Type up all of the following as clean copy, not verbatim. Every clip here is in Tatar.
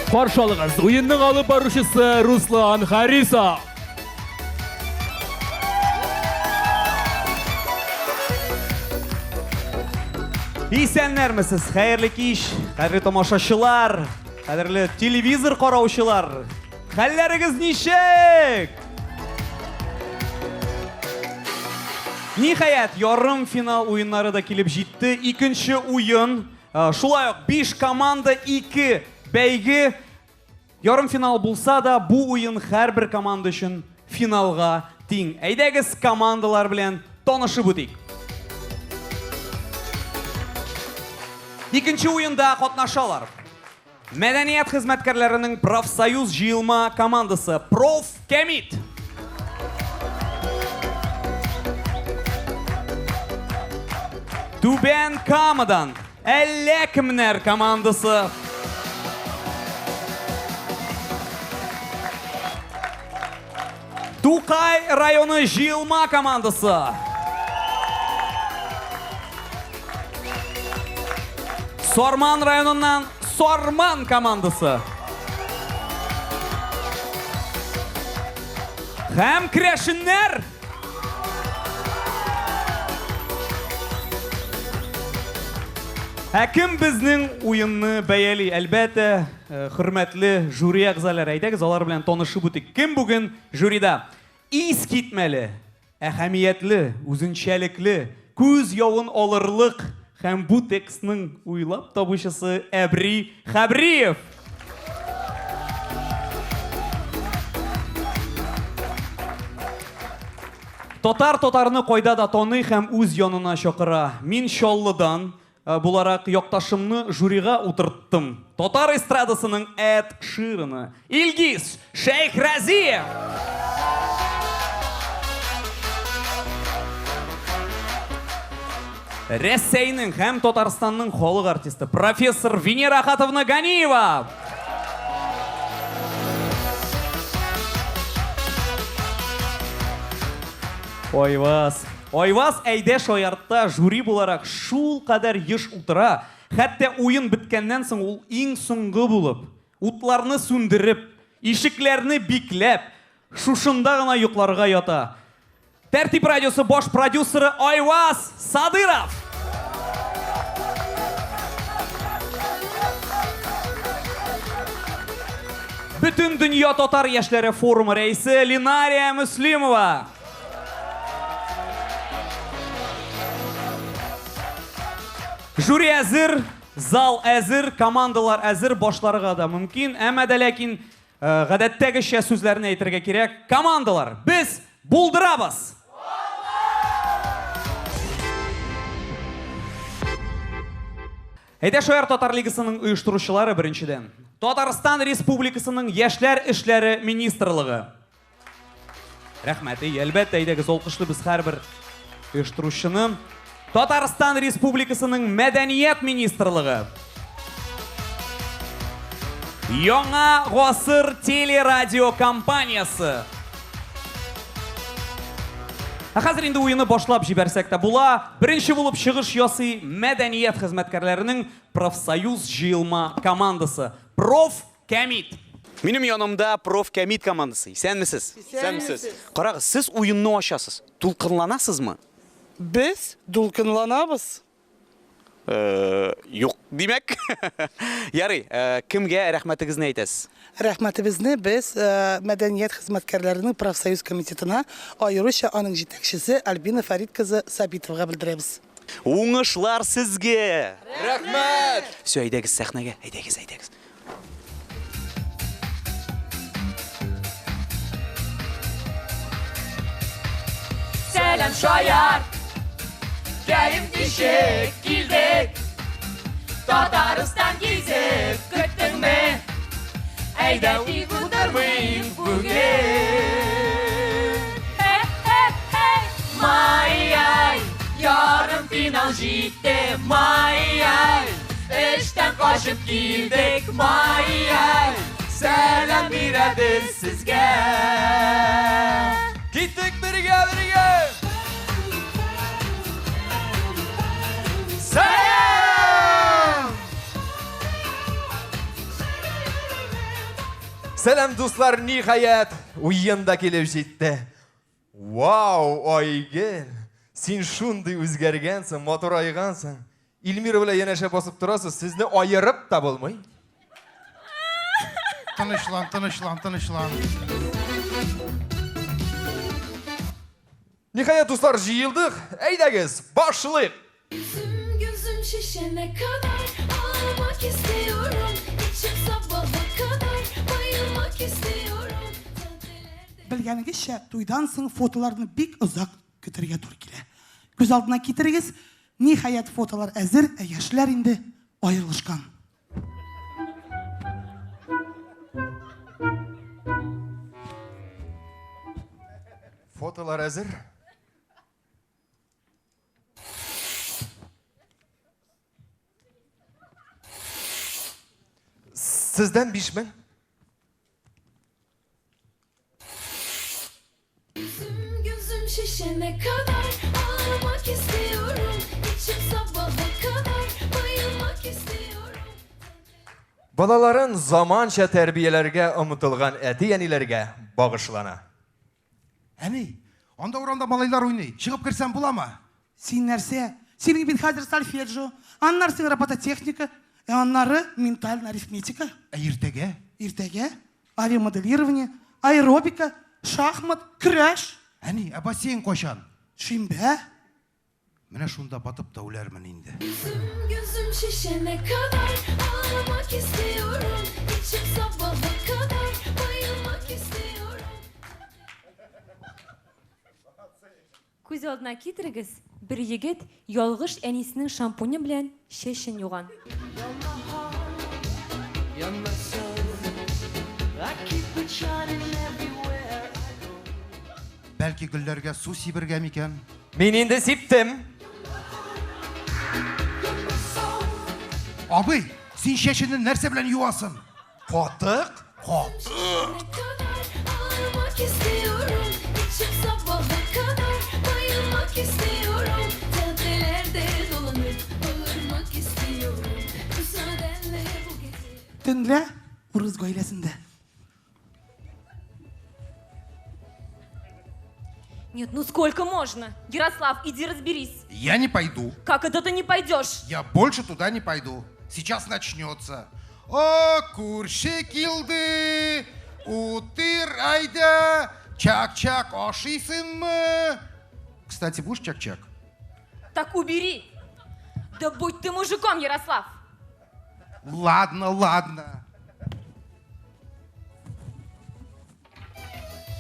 Каршы алыгыз, уенның алып баручысы Руслан Харисов. Исәннәрмесез, хәерле кич, кадерле тамашачылар, кадерле телевизор караучылар. Хәлләрегез ничек? Ниһаять, ярым финал уеннары да килеп җитте. Икенче уен. Шулай ук 5 команда, 2 бәйге. Ярымфинал булса да, бу уен һәрбер команда өчен финалга тиң. Әйдәгез, командалар белән танышып үтик. Икенче уенда катнашалар. Мәдәният хезмәткәрләренең профсоюз җыелма командасы Проф Кәмит. Түбән Камадан Әллә кемнәр командасы. Тукай районы җыелма командасы. Сарман районыннан Сарман командасы. Һәм керәшеннәр Ә кем безнең уенны бәяли? Әлбәттә, э, хөрмәтле жюри әгъзалары. Әйдәгез, алар белән танышып үтик. Кем бүген жюрида? Искитмәле, әһәмиятле, үзенчәлекле, күз явын алырлык һәм бу текстның уйлап табучысы Әбри Хәбриев. Татар татарны кайда да таный һәм үз янына чакыра. Мин Чаллыдан э, буларак якташымны жюрига утырттым. Татар эстрадасының Эд Шираны Илгиз Шәйхразиев! Рәсәйнең һәм Татарстанның халык артисты, профессор Венера Ахатовна Ганиева! Айваз. Айваз әйдә шаяртта жюри буларак шул кадәр еш утыра, хәтта уен беткәннән соң ул иң соңгы булып, утларны сүндереп, ишекләрне бикләп, шушында гына йокларга ята. Тәртип радиосы баш продюсеры Айваз Садыров! Бөтен дөнья татар яшьләре форумы рәисе Линария Мөслимова. Жюри әзер, зал әзер, командалар әзер, башларга да мөмкин. Әмма дә ләкин Э, гадәттәгечә сүзләрне әйтергә кирәк. Командалар, без булдырабыз! Әйдә Шаяр Татар лигасының оештыручылары беренчедән. Татарстан Республикасының Яшьләр эшләре министрлыгы. Рәхмәт. И, әлбәттә, әйдәгез, алкышлыйбыз һәрбер оештыручыны. Татарстан Республикасының Мәдәният министрлыгы. Яңа гасыр телерадио компаниясе. Ә хәзер инде уены башлап җибәрсәк тә була. Беренче булып чыгыш ясый мәдәният хезмәткәрләренең профсоюз җыелма командасы. Проф Кәмит. Минем янымда Проф Кәмит командасы. Исәнмесез. Исәнмесез. Карагыз, сез уенны ачасыз. Дулкынланасызмы? Без дулкынланабыз. Э, юк, димәк. Ярый, э, кемгә рәхмәтегезне әйтәсез? Рәхмәтебезне без э, мәдәният хезмәткәрләренең профсоюз комитетына, аеруча аның җитәкчесе Альбина Фәрит кызы Сабитовага белдерәбез. Уңышлар сезгә! Рәхмәт! Все, әйдәгез сәхнәгә, әйдәгез, әйдәгез. Сәлам шаяр, кәеф ничек килдек? Татарстан гизеп көттеңме? Әйдә тик утырмыйк бүген. Хе-хе-хе, май-ай, ярым финал җитте, май-ай. Эштән качып килдек, май-ай, сәлам бирәбез сезгә. Киттек бергә бергә! Сәлам! Сәлам, дуслар, ниһаять, уен да килеп җитте. Вау, Айгөл, син шундый үзгәргәнсең, матурайгансың. Эльмира белән янәшә басып торасыз, сезне аерып та булмый. Тынычлан, тынычлан, тынычлан. Ниһаять, дуслар, җыелдык. Әйдәгез, башлыйк. Yüzüm gözüm şişene kadar ağlamak istiyorum. İçim sabaha kadar bayılmak istiyorum. Caddelerde Белгәнегезчә, туйдан соң фотоларны бик озак көтәргә туры килә. Күз алдына китерегез, ниһаять фотолар әзер, ә яшьләр инде аерылышкан. Фотолар әзер. Сездән 5000. Yüzüm gözüm şişene kadar ağlamak istiyorum. İçim sabaha kadar bayılmak istiyorum. Балаларын заманча тәрбияләргә омтылган әти-әниләргә багышлана. Әни, анда урамда малайлар уйный. Чыгып керсәм буламы? Син нәрсә? Синең бит хәзер сольфеджио, аннары син робототехника, ә аннары ментальная арифметика. Ә иртәгә? Иртәгә авиамоделирование, аэробика, шахмат, көрәш. Әни, ә бассейн кайчан? Шимбә. Менә шунда батып та үләрмен инде. Yüzüm gözüm şişene kadar ağlamak istiyorum. İçim sabaha kadar bayılmak istiyorum. Күз алдына китерегез, бер егет ялгыш әнисенең шампуне белән чәчен юган. Бәлки гөлләргә су сибергә микән? Мин инде сиптем. Абый, син чәчеңне нәрсә белән юасың? Катык? Катык. Şişene kadar ağlamak istiyorum. İçim sabaha kadar bayılmak istiyorum. Caddelerde dolanıp bağırmak istiyorum. Müsaadenle bu gece. Төнлә урыс гаиләсендә. Нет, ну сколько можно? Ярослав, иди разберись. Я не пойду. Как это ты не пойдешь? Я больше туда не пойду. Сейчас начнется. О, күрше килде, утыр әйдә, чак-чак ашыйсыңмы? Кстати, будешь чак-чак? Так убери. Да будь ты мужиком, Ярослав. Ладно, ладно.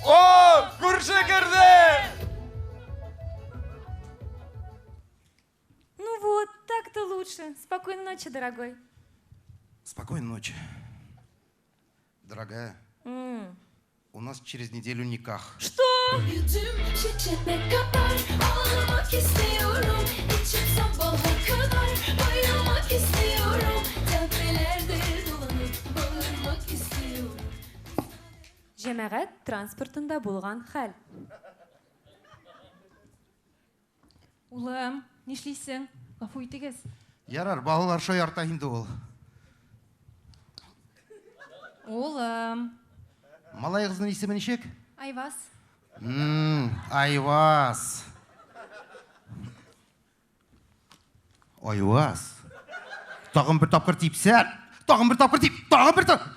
О, күрше керде! Ну вот, так-то лучше. Спокойной ночи, дорогой. Спокойной ночи. Дорогая, у нас через неделю никах. Что? Yüzüm şişene kadar ağlamak istiyorum. İçim sabaha kadar bayılmak istiyorum. Caddelerde dolanıp bağırmak istiyorum. Җәмәгать транспортында булган хәл. Улым, нишлисең? Гафу итегез. Ярар, балалар шаярта инде ул. Улым. Малаегызның исеме ничек? Айваз. Айваз. Айваз. Тагын бер тапкыр типсән, тагын бер тапкыр тип, тагын бер тапкыр.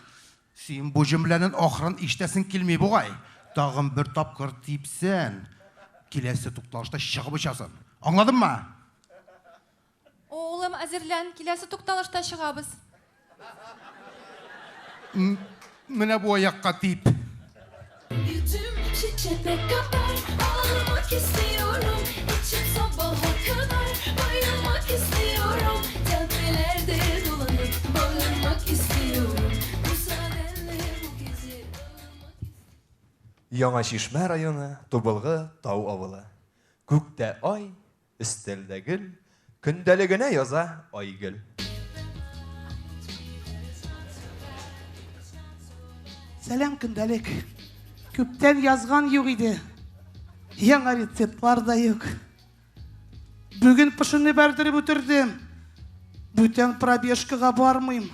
Син бу җөмләнең ахырын ишетәсең килми бугай. Тагын бер тапкыр типсән, киләсе тукталышта чыгып очасың. Аңладыңмы? Улым, әзерлән, киләсе тукталышта чыгабыз. Менә бу аякка тип. Yüzüm şişene kadar ağlamak istiyorum. İçim sabaha kadar bayılmak istiyorum. Caddelerde dolanıp bağırmak istiyorum. Müsaadenle bu gece ağlamak istiyorum. Яңа Чишмә районы, Тубылгы тау авылы. Күктә ай, өстәлдә гөл, көндәлегенә яза Айгөл. Сәлам көндәлек. Күптән язган юк иде. Яңа рецептлар да юк. Бүген пошыны бәрдереп үтердем. Бүтән пробежкага бармыйм.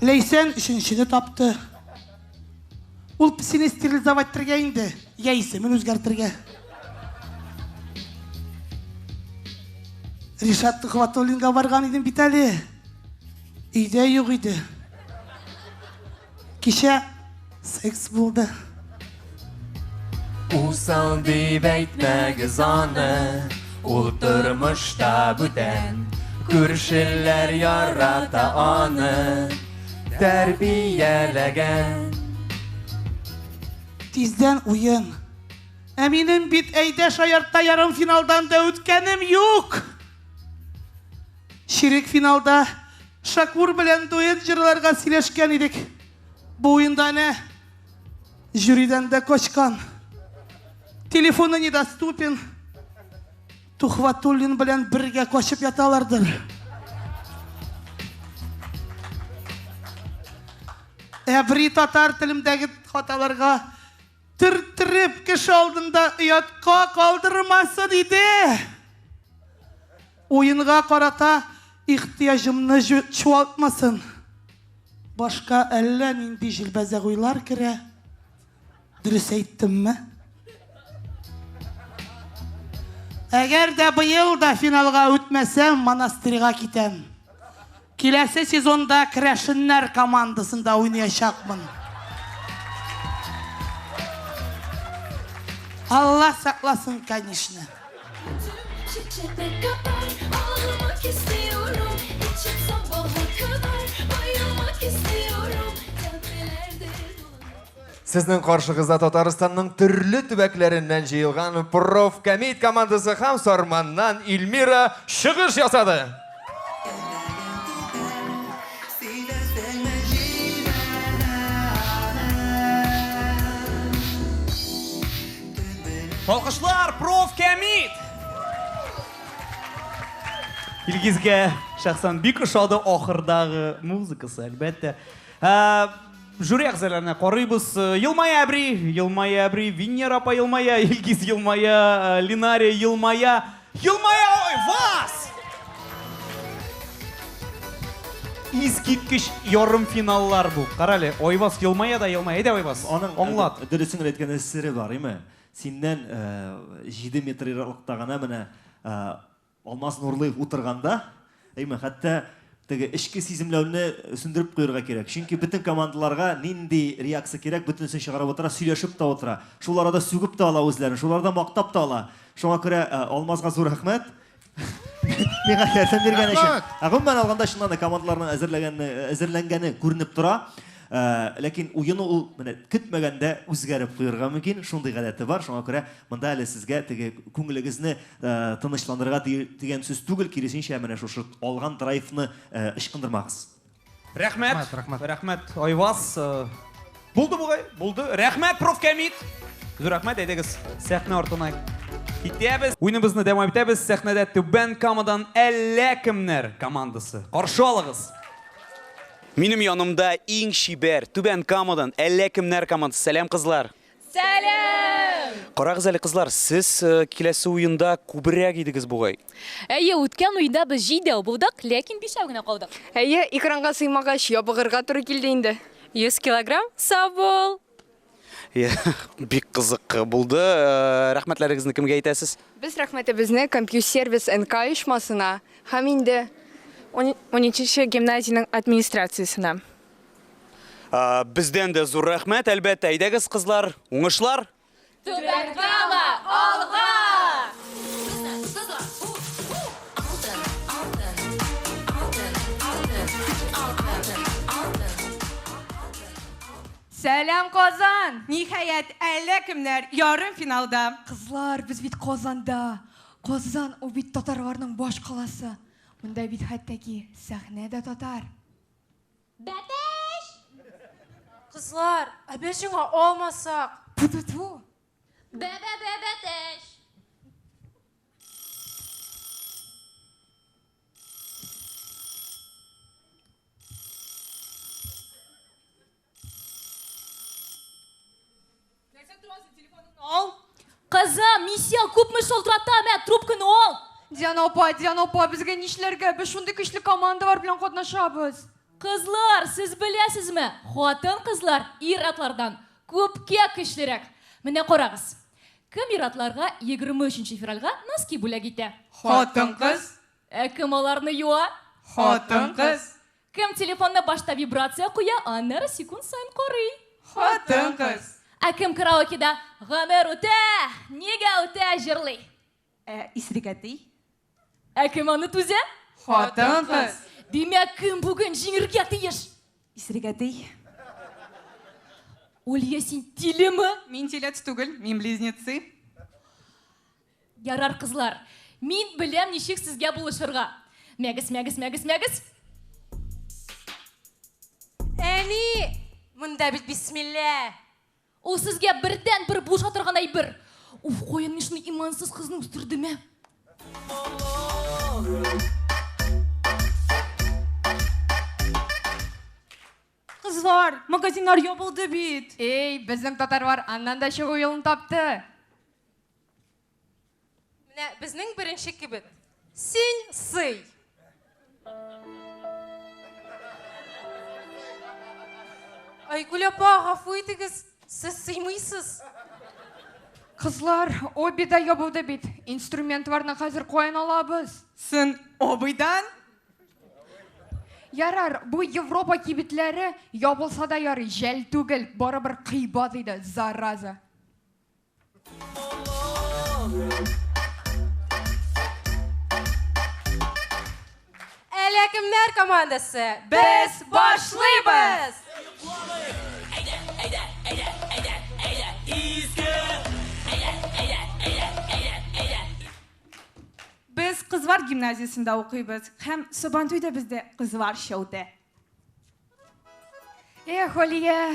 Ләйсән өченчене тапты. Ул песине стерилизовать итәргә инде, я исемен үзгәртергә. Ришат Тухватуллинга барган идем бит әле. Өйдә юк иде. Кичә секс булды. Усал дип әйтмәгез аны, ул тормышта бүтән. Күршеләр ярата аны, тәрбияләгән. Тиздән уен. Ә минем бит әйдә шаяртта ярымфиналдан да үткәнем юк. Чирек финалда Шакур белән дуэт җырларга сөйләшкән идек. Бу уенда әнә жюридан да качкан. Телефоны недоступен. Тухватуллин белән бергә качып яталардыр. Әбри татар телемдәге хаталарга төрттереп кеше алдында оятка калдырмасын иде. Уенга карата ихтыяҗымны чуалтмасын. Башка әллә нинди җилбәзәк уйлар керә. Дөрес әйттемме? Әгәр дә быел да финалга үтмәсәм, монастырьга китәм. Киләсе сезонда керәшеннәр командасында уйнаячакмын. Алла сакласын, конечно. Çiçekle kadar ağlamak istiyorum. İçim sabaha kadar bayılmak istiyorum. Caddelerde dolanıp. Сезнең каршыгызда Татарстанның төрле төбәкләреннән җыелган Профкомит командасы һәм Сарманнан Эльмира чыгыш ясады. Алкышлар, Профкомит! Илгизгә шәхсән бик ошады ахырдагы музыкасы, әлбәттә. Жюри әгъзаларына карыйбыз. Елмая Әбри, елмая Әбри, Венера апа елмая, Илгиз елмая, Линария елмая, елмая Айваз! Искиткеч ярымфиналлар бу. Карале, Айваз елмая да елмая. Әйдә, Айваз, Аның аңлат. Дөресен генә әйткәндә сере бар, име? Синнән 7 метр ераклыкта гына менә Алмаз Нурлыев утырганда, әйме, хәтта теге эчке сиземләүне сүндереп куярга кирәк. Чөнки бөтен командаларга нинди реакция кирәк, бөтенесен чыгарып утыра, сөйләшеп тә утыра. Шул арада сүгеп тә ала үзләрен, шул арада мактап та ала. Шуңа күрә Алмазга зур рәхмәт. Миңа ярдәм биргән өчен. Ә гомумән алганда, чыннан да командаларның әзерләнгәне күренеп тора. Ләкин уены ул менә көтмәгәндә үзгәреп куярга мөмкин. Шундый гадәте бар. Шуңа күрә монда әле сезгә теге күңелегезне тынычландырырга дигән сүз түгел, киресенчә менә шушы алган драйвны ычкындырмагыз. Рәхмәт. Рәхмәт, рәхмәт, Айваз. Булды бугай, булды. Рәхмәт, Профкомит. Зур рәхмәт, әйдәгез сәхнә артына китәбез. Уеныбызны дәвам итәбез. Сәхнәдә Түбән Камадан әллә кемнәр командасы. Каршы алыгыз. Минем янымда иң чибәр Түбән Камадан әллә кемнәр командасы. Сәлам, кызлар. Сәлам! Карагыз әле, кызлар, сез киләсе уенда күбрәк идегез бугай. Әйе, үткән уенда без җидәү булдык, ләкин бишәү генә калдык. Әйе, экранга сыймагач, ябыгырга туры килде инде. 100 килограмм сау бул. Бик кызык булды. Рәхмәтләрегезне кемгә әйтәсез? Без рәхмәтебезне Компьюсервис НК оешмасына һәм инде 12 гимназиянең администрациясенә. Бездән дә зур рәхмәт, әлбәттә. Әйдәгез, кызлар, уңышлар! Түбән Кама, алга! Сәлам, Казан! Ниһаять, әллә кемнәр ярым финалда. Кызлар, без бит Казанда. Казан ул бит татарларның баш каласы. Монда бит хәтта ки сәхнә дә татар. Бәбәш! Кызлар, ә без җиңә алмасак? Ту-ту-ту! Бәбә-бәбәтәш! Ал. Кызым, мин сиңа күпме шалтыратам, ә, трубканы ал. Диана апа, Диана апа, безгә нишләргә? Без шундый көчле командалар белән катнашабыз. Кызлар, сез беләсезме, хатын-кызлар ир-атлардан күпкә көчлерәк. Менә карагыз. Кем ир-атларга 23 февральгә носки бүләк итә? Хатын-кыз. Ә кем аларны юа? Хатын-кыз. Кем телефонны башта вибрация куя, аннары секунд саен карый? Хатын-кыз. Ә кем караокеда Гомер үтә, нигә үтә җырлый? Ә исерек әти? Ә кем аны түзә? Хатын-кыз. Димәк, кем бүген җиңергә тиеш? Исерек әти. Олья, син тилеме? Мин телец түгел, мин близнецы. Ярар, кызлар, мин беләм ничек сезгә булышырга. Мәгез, мәгез, мәгез, мәгез. Әни, монда бит бисмилла. Ул сезгә бердән-бер булыша торган әйбер. Уф, каян мин шундый имансыз кызны үстердем, ә? Кызлар, магазиннар ябылды бит. Эй, безнең татарлар аннан да чыгу юлын тапты. Менә безнең беренче кибет. Син сый. Айгөл апа, гафу итегез, сез сыймыйсыз. Кызлар, оби да ябылды бит. Инструментларны хәзер каян алабыз? Сын обыйдан? Ярар, бу Европа кибетләре ябылса да ярый, жәл түгел, барыбер кыйбат иде, зараза. Әллә кемнәр командасы? Без башлыйбыз! Без Кызлар гимназиясендә укыйбыз һәм Сабантуй да бездә кызларча үтә. Эх, Алия,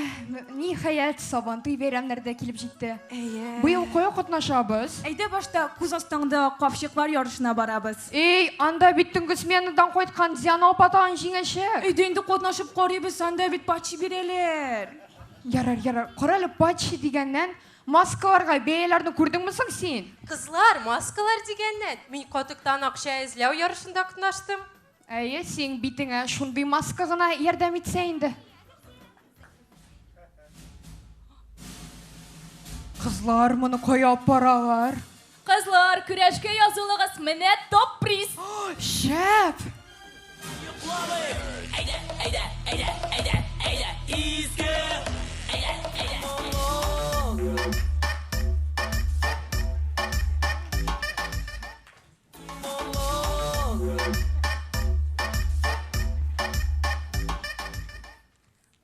ниһаять, Сабантуй бәйрәмнәре дә килеп җитте. Әйе. Быел кая катнашабыз? Әйдә башта күз астыңда капчыклар ярышына барабыз. Эй, анда бит төнге сменадан кайткан Диана апа тагын җиңәчәк. Әйдә инде катнашып карыйбыз, анда бит патчи бирәләр. Ярар, ярар. Кара әле, патчи дигәннән, маскаларга бәяләрне күрдеңме соң син? Кызлар, маскалар дигәннән, мин катыктан акча эзләү ярышында катнаштым. Әйе, синең битеңә шундый маска гына ярдәм итсә инде. Кызлар, моны кая алып баралар? Кызлар, көрәшкә язылыгыз, менә топ приз! Шәп! Әйдә, әйдә, әйдә, әйдә, әйдә, изге. Әйдә, әйдә.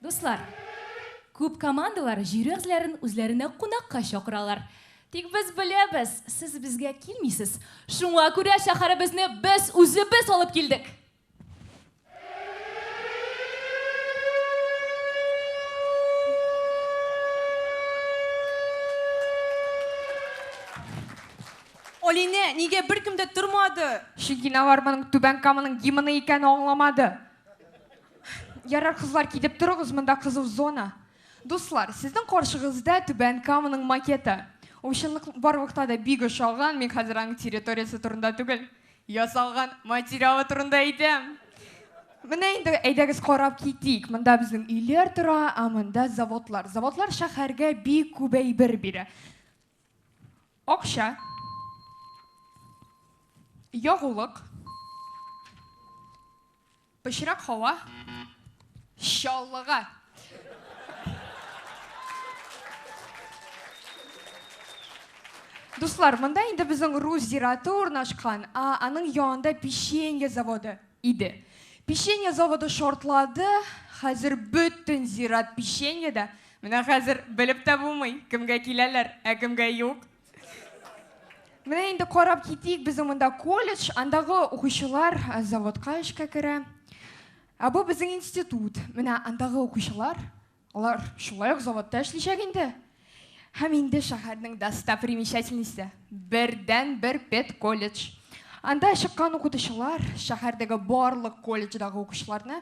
Дуслар, күп командалар жюри әгъзаларын үзләренә кунакка чакыралар. Тик без беләбез, сез безгә килмисез. Шуңа күрә шәһәребезне без үзебез алып килдек. Алинә, нигә беркем дә тормады? Чөнки алар моның Түбән Каманың гимны икәнен аңламады. Ярар, кызлар, китеп торыгыз, монда кызыл зона. Дуслар, сезнең каршыгызда Түбән Каманың макеты. Ул чынлык барлыкта да бик ошаган, мин хәзер аның территориясе турында түгел, ясалган материалы турында әйтәм. Менә инде әйдәгез карап китик. Монда безнең өйләр тора, ә монда заводлар. Заводлар шәһәргә бик күп әйбер бирә. Акча, ягулык, пычрак һава, Чаллыга. Дуслар, монда инде безнең рус зираты урнашкан, ә аның янында печенье заводы иде. Печенье заводы шартлады, хәзер бөтен зират печеньеда. Менә хәзер белеп тә булмый, кемгә киләләр, ә кемгә юк. Менә инде карап китик, безнең монда колледж, андагы укучылар заводка эшкә керә. Ә бу безнең институт. Менә андагы укучылар, алар шулай ук заводта эшличәк инде. Һәм инде шәһәрнең достопримечательности, бердәнбер педколледж. Анда чыккан укытучылар шәһәрдәге барлык колледждагы укучыларны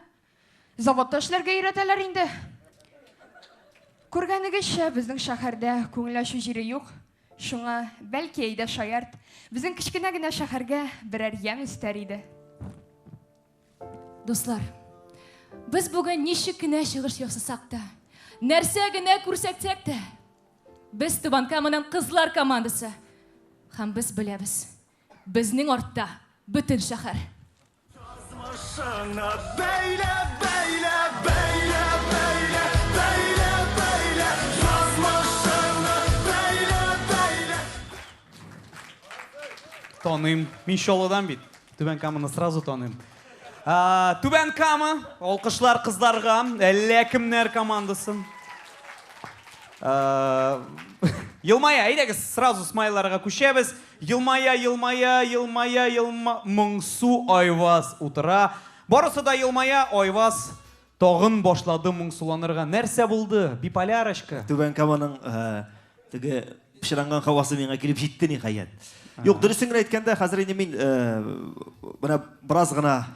заводта эшләргә өйрәтәләр инде. Күргәнегезчә, безнең шәһәрдә күңел ачу җире юк. Шуңа, бәлки, әйдә шаярт, безнең кечкенә генә шәһәргә берәр ямь өстәр иде. Дуслар, Без бүген ничек кенә чыгыш ясасак та, нәрсә генә күрсәтсәк тә, без Түбән Каманың кызлар командасы. Һәм без беләбез, безнең артта бөтен шәһәр. Язмышыңны бәйлә, бәйлә, бәйлә, бәйлә, бәйлә, бәйлә, язмышыңны бәйлә, бәйлә. Таныйм. Мин Чаллыдан бит. Түбән Каманы сразу таныйм. Түбән Кама, алкышлар кызларга, әллә кемнәр командасы. Елмая, әйдәгез, сразу смайларга күчәбез. Елмая, елмая, елмая, елма, моңсу Айваз утыра. Барысы да елмая, Айваз тагын башлады моңсуланырга. Нәрсә булды? Биполярочка. Түбән Каманың теге пычранган һавасы миңа килеп җитте ниһаять. Юк, дөресен генә әйткәндә, хәзер инде мин менә бераз гына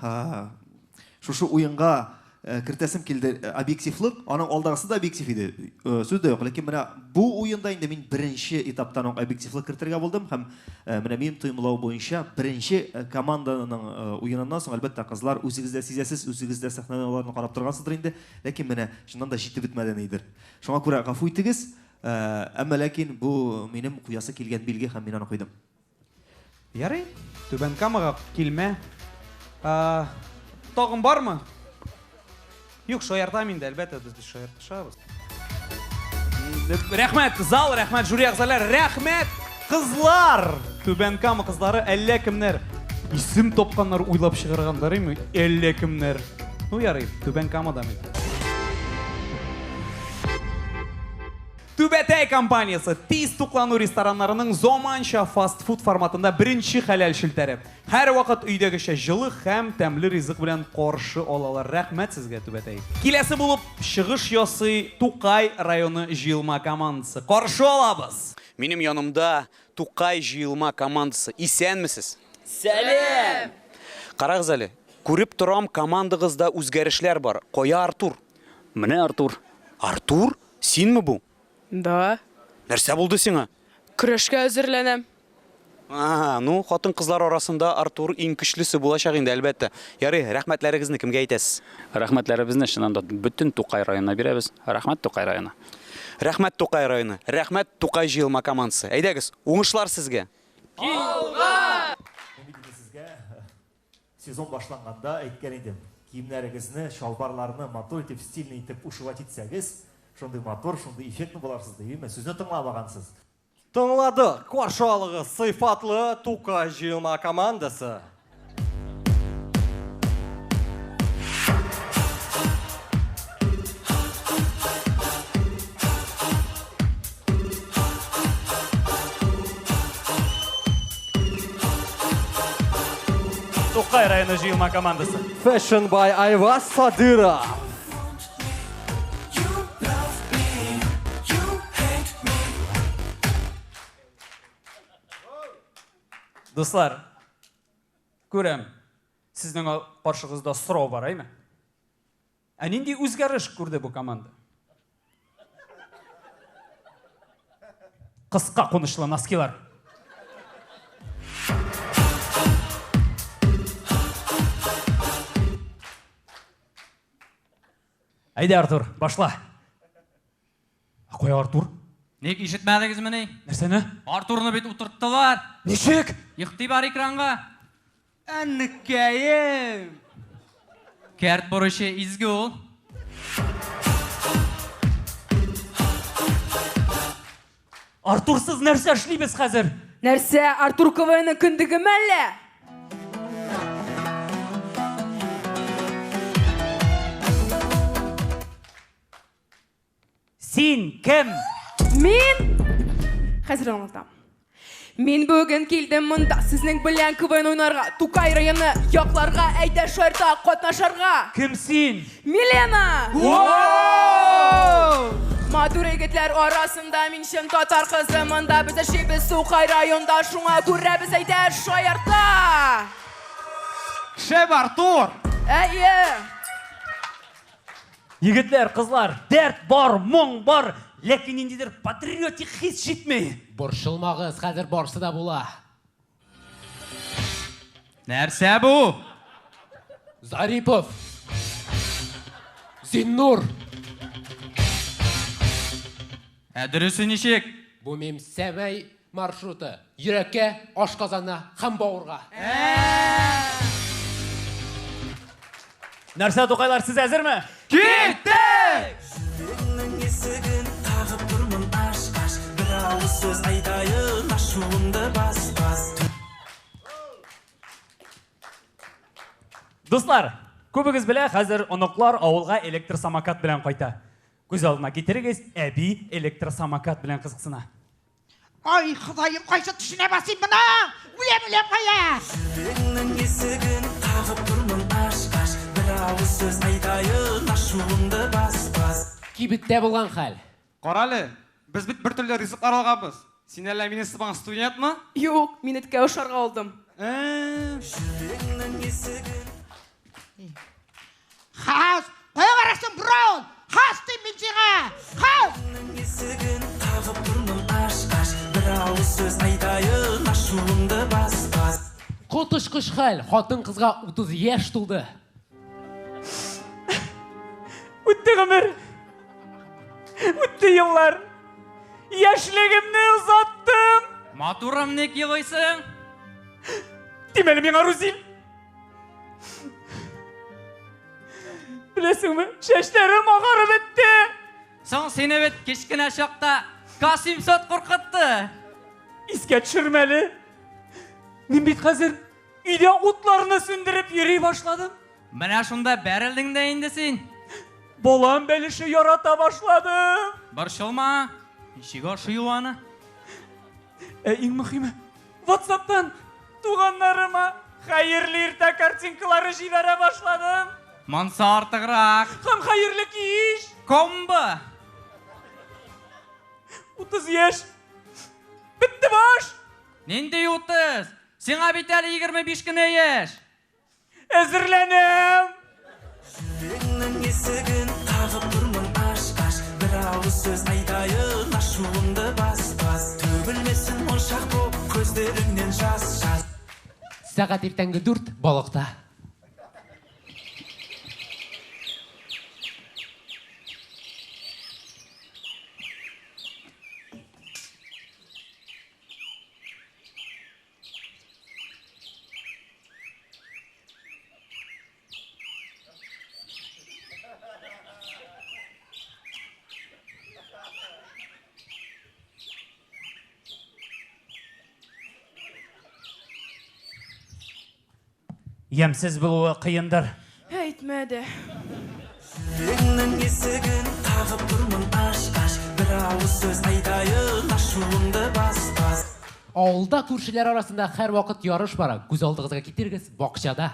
шушы уенга кертәсем килде объективлык. Аның алдагысы да объектив иде, сүз дә юк. Ләкин менә бу уенда инде мин беренче этаптан ук объективлык кертергә булдым һәм менә минем тоемлау буенча беренче команданың уеныннан соң, әлбәттә, кызлар, үзегез дә сизәсез, үзегез дә сәхнәдән аларны карап торгансыздыр инде. Ләкин менә чыннан да җитеп бетмәде нидер. Шуңа күрә гафу итегез. Әмма ләкин бу минем куясы килгән билге һәм мин аны куйдым. Ярый, Түбән Камага килмә. Тагын бармы? Юк, шаяртам инде, әлбәттә, без шаяртышабыз. Рәхмәт, зал, рәхмәт, жюри әгъзалары, рәхмәт, кызлар! Түбән Кама кызлары әллә кемнәр исем тапканнар, уйлап чыгарганнар, име? Әллә кемнәр. Ну, ярый, Түбән Камадан инде. Түбәтәй компаниясе тиз туклану рестораннарының заманча фастфуд форматында беренче хәләл челтәре. Һәрвакыт өйдәгечә җылы һәм тәмле ризык белән каршы алалар. Рәхмәт сезгә, Түбәтәй. Киләсе булып чыгыш ясый Тукай районы җыелма командасы. Каршы алабыз! Минем янымда Тукай җыелма командасы. Исәнмесез! Сәлам! Карагыз әле, күреп торам, командагызда үзгәрешләр бар. Кая Артур? Менә Артур. Артур? Синме бу? Да. Нәрсә булды сиңа? Көрәшкә әзерләнәм. А, ну, хатын-кызлар арасында Артур иң көчлесе булачак инде, әлбәттә. Ярый, рәхмәтләрегезне кемгә әйтәсез? Рәхмәтләребезне чыннан да бөтен Тукай районына бирәбез. Рәхмәт, Тукай районы. Рәхмәт, Тукай районы. Рәхмәт, Тукай җыелма командасы. Әйдәгез, уңышлар сезгә! Алга! Мин бит инде сезгә сезон башланганда әйткән идем, киемнәрегезне, чалбарларны матур итеп, стильный итеп ушивать итсәгез, шундый матур, шундый эффектный буларсыз дип, сүзне тыңламагансыз. Тыңладык, каршы алыгыз, сыйфатлы Тукай җыелма командасы. Тукай районы җыелма командасы. Fashion by Айваз Садыров. Дуслар, күрәм, сезнең каршыгызда сорау бар, әйме? Ә нинди үзгәреш күрде бу команда? Кыска кунычлы носкилар. Әйдә, Артур, башла. Ә кая Артур? Ник ишетмәдегезмени? Нәрсәне? Артурны бит утырттылар. Ничек? Игътибар экранга. Әнекәем! Кәрт бурычы изге ул. Артурсыз нәрсә эшлибез хәзер? Нәрсә, Артур КВНның көндегеме әллә? Син кем? Мин? Хәзер аңлатам. Мин бүген килдем монда сезнең белән КВН уйнарга, Тукай районы якларга, әйдә шарта катнашырга. Кем син? Милена! Матур егетләр арасында мин чын татар кызы, монда без яшибез Тукай районда, шуңа күрә без әйдә шаярта. Шәп, Артур! Әйе! Егетләр, кызлар, дәрт бар, моң бар, ләкин ниндидер патриотик хис җитми. Борчылмагыз, хәзер барсы да була. Нәрсә бу? Зарипов. Зиннур! Ә дөресе ничек? Бу мим Сәмәй маршруты. Йөрәккә, ашказанына һәм бавырга. Нәрсә, Тукайлар, сез әзерме? Киттек! Жүрегіңнің есігін қағып тұрмын аш аш бір ауыз сөз айтайын ашуымды бас бас Дуслар, күбегез белә, хәзер оныклар авылга электросамокат белән кайта. Күз алдына китерегез, әби электросамокат белән кызыксына. Ай, Ходаем, кайсы төшенә басыйм моның? Үләм, үләм кая? Жүрегіңнің есігін қағып тұрмын аш аш бір ауыз сөз айтайын ашуымды бас бас Кибеттә булган хәл. Карале, без бит бер төрле ризыклар алганбыз. Син әллә мине сыман студентмы? Юк, мин эткә ошарга алдым. Жүрегіңнің есігін Хас, кая барасың, Браун? Хас дим мин сиңа. Хас! Есігін қағып тұрмын аш аш бір ауыз сөз айтайын ашуымды бас бас Коточкыч хәл, хатын-кызга 30 яшь тулды. Үтте гомер. Үтте еллар. Яшьлегемне озаттым. Матурым, ник елыйсың? Тимә әле миңа, Рузил. Беләсеңме, чәчләрем агарып бетте. Соң сине бит кечкенә чакта К-700 куркытты. Искә төшермә әле. Мин бит хәзер өйдә утларны сүндереп йөри башладым. Менә шунда бәрелдең дә инде син. Балан бәлеше ярата башладым. Борчылма, ничек ашый ул аны? Ә иң мөхиме, WhatsApp'тан туганнарыма хәерле иртә картинкалары җибәрә башладым. Монсы артыграк. Һәм хәерле кич. Комбо. 30 яшь. Бетте баш. Нинди 30? Сиңа бит әле 25 кенә яшь. Әзерләнәм. Жүрегіңнің есігін қағып тұрмын аш аш бір ауыз сөз айтайын ашуымды бас бас төгілмесін моншақ боп көздеріңнен жас жас Сәгать иртәнге 4 балыкта. Ямьсез булуы кыендыр. Әйтмә дә. Жүрегіңнің есігін қағып тұрмын аш аш бір ауыз сөз айтайын ашуымды бас бас Авылда күршеләр арасында һәрвакыт ярыш бара. Күз алдыгызга китерегез, бакчада.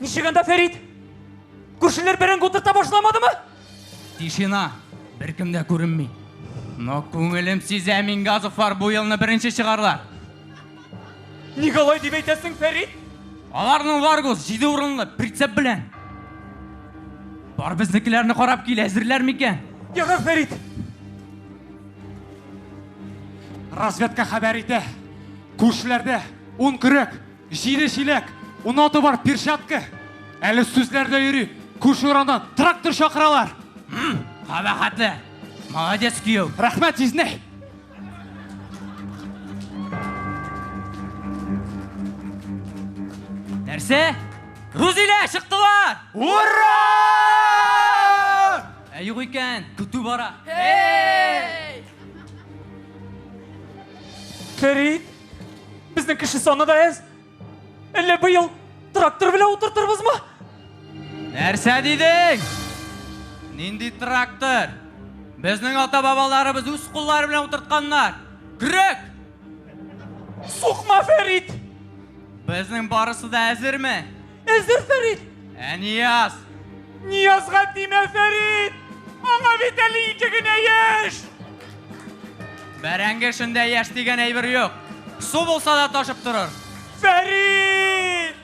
Ничек анда, Фәрит? Күршеләр бәрәңге утырта башламадымы? Тишина, беркем дә күренми. Но күңелем сизә, Мингазовлар бу елны беренче чыгарлар. Ник алай дип әйтәсең, Фәрит? Аларның Ларгус җиде урынлы прицеп белән. Бар безнекеләрне карап кил, әзерләр микән? Ярар, Фәрит. Разведка хәбәр итә. Күршеләрдә 10 көрәк, 7 чиләк, 16 бар перчатка. Әле сүзләр дә йөри. Күрше урамнан трактор чакыралар. Кабахәтле. Молодец, кияү. Рәхмәт, җизнәй. Нәрсә? Рузилә, чыктылар! Ура! Ә юк икән, көтү бара. Эй! Фәрит, безнең кеше саны да әз. Әллә быел трактор белән утыртырбызмы? Нәрсә дидең? Нинди трактор? Безнең ата-бабаларыбыз үз куллары белән утыртканнар. Көрәк! Сукма, Фәрит! Безнең барысы да әзерме? Әзер, Фәрит! Ә Нияз? Ниязга тимә, Фәрит! Аңа бит әле ике генә яшь! Бәрәңге эшендә яшь дигән әйбер юк. Су булса да ташып торыр. Фәрит!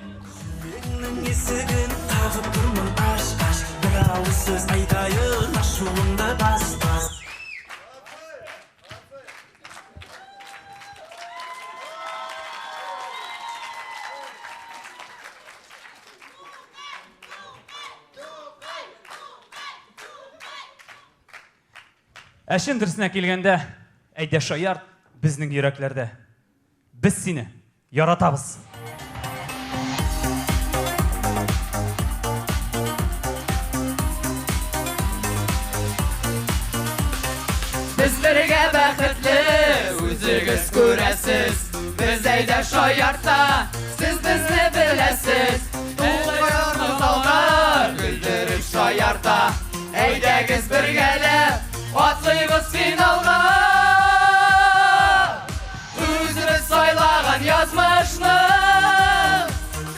Жүрегіңнің есігін қағып тұрмын аш аш бір ауыз сөз айтайын ашуымды бас бас Ә чын дөресенә килгәндә, әйдә шаярт безнең йөрәкләрдә. Без сине яратабыз. Без бергә бәхетле, үзегез күрәсез. Без әйдә шаярта, сез безне беләсез. Тукайларны залда көлдереп шаярта. Әйдәгез бергәләп, атлыйбыз финалга. Үзебез сайлаган язмышны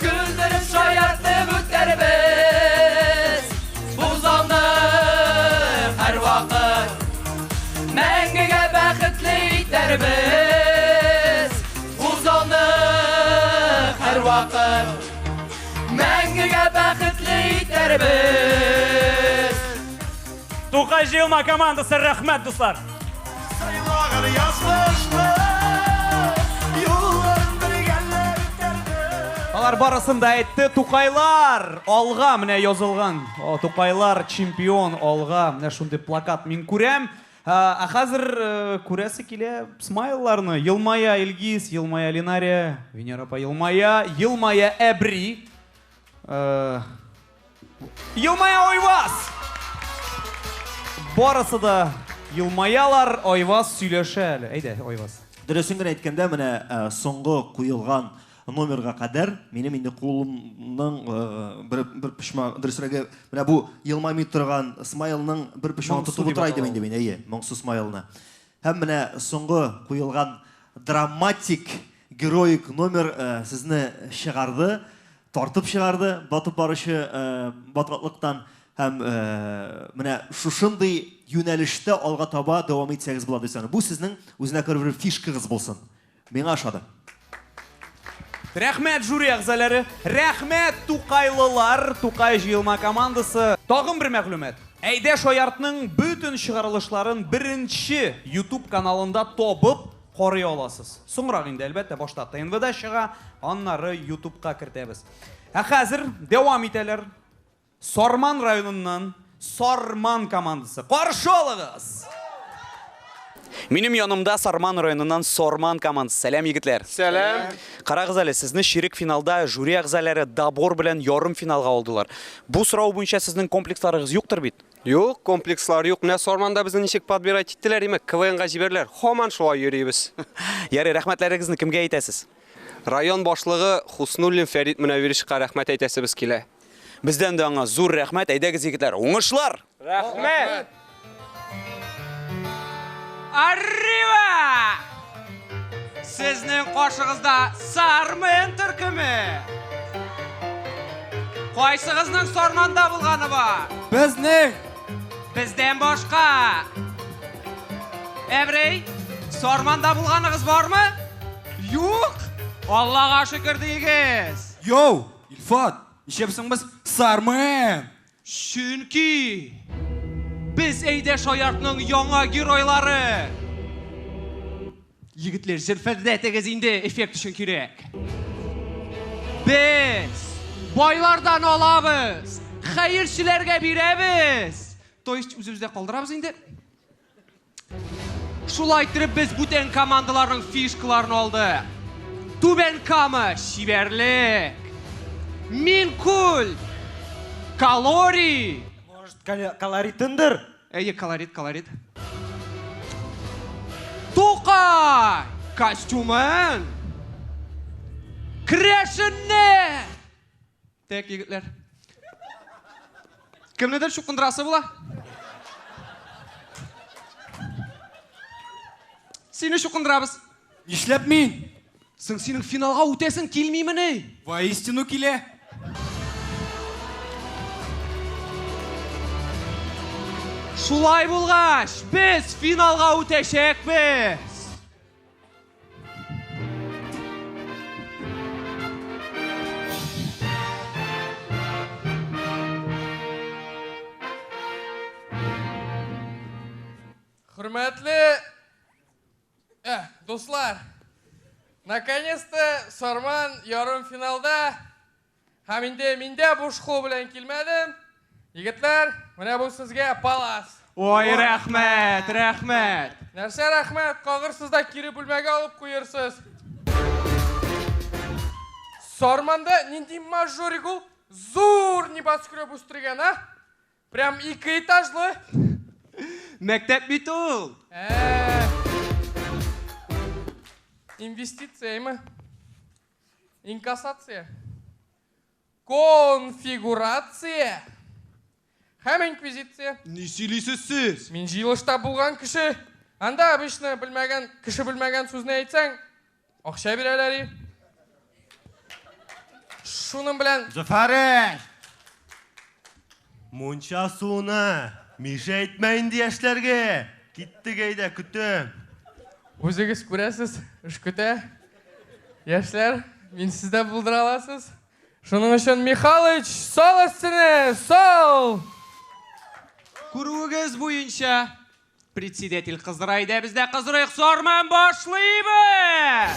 көлдереп шаяртып үтәрбез. Бу залны һәрвакыт мәңгегә бәхетле итәрбез. Бу залны һәрвакыт мәңгегә бәхетле итәрбез. Тукай җыелма командасы, рәхмәт, дуслар! Сайлаган язмышны юлларын бергәләп үтәрбез. Алар барысын да әйтте. Тукайлар алга менә язылган. О, Тукайлар чемпион алга. Менә шундый плакат мин күрәм. Ә хәзер күрәсе килә смайлларны. Елмая Илгиз, елмая Линария, Венера апа елмая, елмая Әбри. Елмая Айваз! Барысы да елмаялар, Айваз сөйләшә әле. Әйдә, Айваз. Дөресен генә әйткәндә, менә соңгы куелган номерга кадәр минем инде кулымның бер бер почмак, дөресрәге, менә бу елмаймый торган смайлның бер почмагын тотып утыра идем инде мин, әйе, моңсу смайлны. Һәм менә соңгы куелган драматик, героик номер сезне чыгарды, тартып чыгарды батып баручы баткаклыктан. Һәм менә шушындый юнәлештә алга таба дәвам итсәгез була дип саныйм. Бу сезнең үзенә күрә бер фишкагыз булсын. Миңа ошады. Рәхмәт, жюри әгъзалары! Рәхмәт, тукайлылар! Тукай җыелма командасы. Тагын бер мәгълүмат. Әйдә шаяртның бөтен чыгарылышларын беренче YouTube каналында табып карый аласыз. Соңрак инде, әлбәттә, башта ТНВда чыга, аннары YouTubeка кертәбез. Ә хәзер дәвам итәләр. Сарман районыннан Сарман командасы. Каршы алыгыз! Минем янымда Сарман районыннан Сарман командасы. Сәлам, егетләр. Сәлам. Карагыз әле, сезне чирек финалда жюри әгъзалары добор белән ярым финалга алдылар. Бу сорау буенча сезнең комплексларыгыз юктыр бит? Юк, комплекслар юк. Менә Сарманда безне ничек подбирать иттеләр, димәк, КВНга җибәрделәр. Һаман шулай йөрибез. Ярый, рәхмәтләрегезне кемгә әйтәсез? Район башлыгы Хуснуллин Фәрит Мөнәвировичка рәхмәт әйтәсебез килә. Бездән дә аңа зур рәхмәт. Әйдәгез, егетләр, уңышлар! Рәхмәт! Arriva! Сезнең каршыгызда Сармен төркеме. Кайсыгызның Сарманда булганы бар? Безнең! Бездән башка. Әбрей, Сарманда булганыгыз бармы? Юк! Аллага шөкер диегез. Йоу, Илфат, Нишләп соң без Сармен? Чөнки без әйдә шаяртның яңа геройлары. Егетләр, җелфердәтегез инде, эффект өчен кирәк. Без байлардан алабыз, хәерчеләргә бирәбез. То есть үзебездә калдырабыз инде. Шулай иттереп без бүтән командаларның фишкаларын алдык. Түбән Кама чибәрлек. Минкуль калорий. Может, колоритындыр? Әйе, колорит, колорит. Тукай костюмын. Крәшенне. Так, егетләр. Кемнедер чукындырасы була? Сине чукындырабыз. Нишләп мин? Соң синең финалга үтәсең килмимени? Воистину килә. Шулай булгач, без финалга үтәчәкбез. Хөрмәтле э, дуслар, наконец-то Сарман ярым финалда. Һәм инде мин дә буш кул белән килмәдем. Егетләр, менә бу сезгә палас. Ой, рәхмәт, рәхмәт. Нәрсә рәхмәт, кагырсыз да кире бүлмәгә алып куерсыз. Сарманда нинди мажорик ул? Зур небоскреб үстергән, а? Прям ике этажлы. Мәктәп бит ул. Ә. Инвестицияме? Инкассация. Конфигурация. Һәм инквизиция. Ни сөйлисез сез? Мин җыелышта булган кеше. Анда обычно белмәгән, кеше белмәгән сүзне әйтсәң, акча бирәләр. и. Шуның белән Зөфәреш! Мунча суына миша әйтмә инде яшьләргә. Киттек әйдә, көтәм. Үзегез күрәсез, эш көтә. Яшьләр, мин сездә булдыра аласыз. Шуның өчен Михалыч, сал өстенә, сал! Күрүегез буенча, председатель кыздыра иде, без дә кыздырыйк, Сарман башлыйбыз!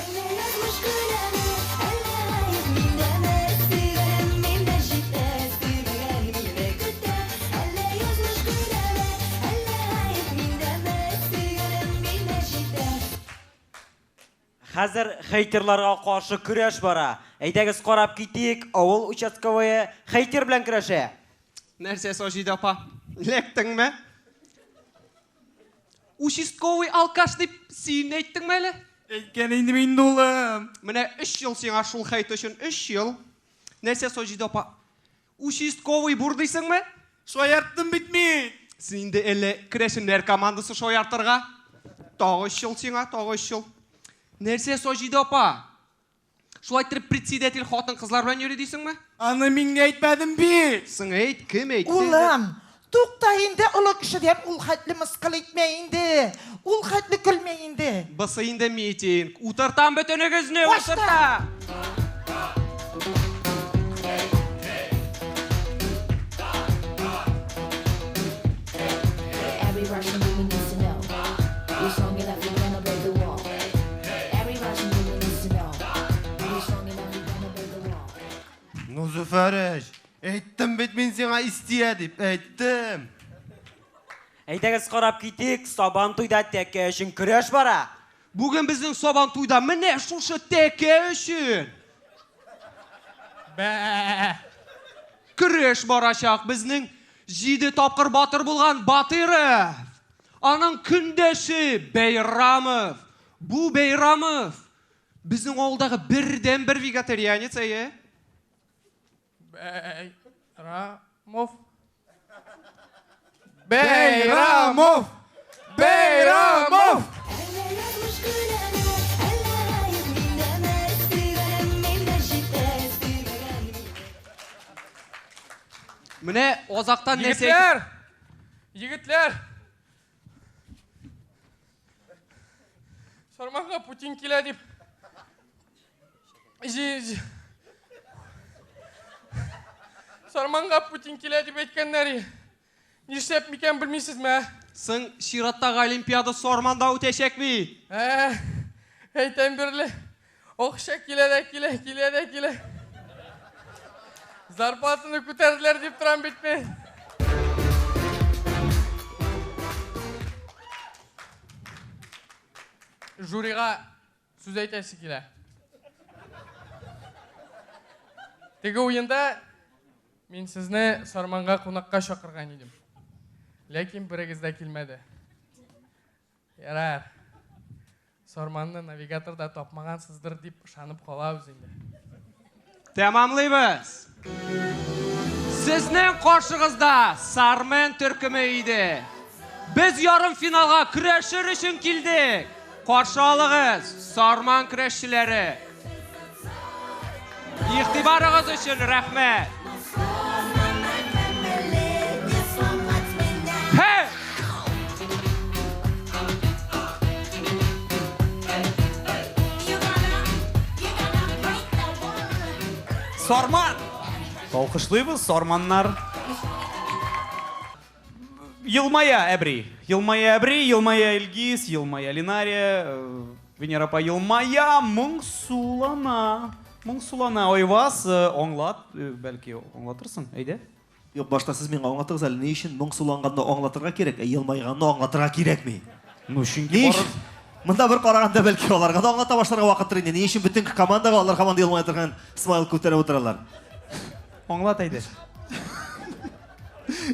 Хәзер хейтерларга каршы көрәш бара. Әйдәгез карап китик, авыл участковые хейтер белән көрәшә. Нәрсә, Саҗидә апа, эләктеңме? Участковый алкаш дип син әйттеңме әле? Әйткән инде мин, улым. Менә өч ел сиңа шул хейт өчен, өч ел. Нәрсә, Саҗидә апа, участковый бур дисеңме? Шаярттым бит мин. Син инде әллә керәшеннәр командасы шаяртырга? Тагы өч ел сиңа, тагы өч ел. Нәрсә, Саҗидә апа? Шулай иттереп председатель хатын-кызлар белән йөри дисеңме? Аны мин дә әйтмәдем бит. Соң әйт, кем әйтте? Улым, тукта инде, олы кешедән ул хәтле мыскыл итмә инде. Ул хәтле көлмә инде. Бысы инде митинг. Утыртам бөтенегезне, утыртам. Every Russian woman needs to know. You're strong enough, you're gonna break the wall. Every Russian woman needs to know. You're strong enough, you're gonna break the wall. Ну, Зөфәреш, әйттем бит мин сиңа истия дип, әйттем. Әйдәгез карап китик, Сабан туйда тәкә өчен көрәш бара. Бүген безнең Сабан туйда менә шушы тәкә өчен. Бә. Көрәш барачак безнең җиде тапкыр батыр булган Батыров. Аның көндәше Бәйрамов. Бу Бәйрамов безнең авылдагы бердәнбер вегетарианец, әйе. Бәйрамов. Бәйрамов! Бәйрамов! Менә азактан нәрсә Егетләр! Егетләр! Сарманга Путин килә дип. Җи- җи- Сарманга Путин килә дип әйткәннәр. и. Нишләп микән белмисезме, ә? Соң чираттагы Олимпиада Сарманда үтәчәк бит. Ә, әйтәм бирле. Акча килә дә килә, килә дә килә. Зарплатаны күтәрделәр дип торам бит мин. Жюрига сүз әйтәсе килә. Теге уенда мин сезне Сарманга кунакка чакырган идем. Ләкин берегез дә килмәде. Ярар. Сарманны навигаторда тапмагансыздыр дип ышанып калабыз инде. Тәмамлыйбыз. Сезнең каршыгызда Сармен төркеме иде. Без ярымфиналга көрәшер өчен килдек. Каршы алыгыз, Сарман көрәшчеләре. Игътибарыгыз өчен рәхмәт. Һе! Сарман! Алкышлыйбыз, сарманнар. Елмая Әбри. Елмая Әбри, елмая Илгиз, елмая Линария, э, Венера апа елмая, моңсулана. Моңсулана. Айваз, э, аңлат, э, бәлки аңлатырсың, әйдә. Юк, башта сез миңа аңлатыгыз әле, ни өчен моңсуланганны аңлатырга кирәк, ә елмайганны аңлатырга кирәкми? Ну, чөнки Ни өчен? Монда бер караганда бәлки аларга да аңлата башларга вакыттыр инде. Ни өчен бөтен командага алар һаман елмая торган смайл күтәреп утыралар? Аңлат әйдә.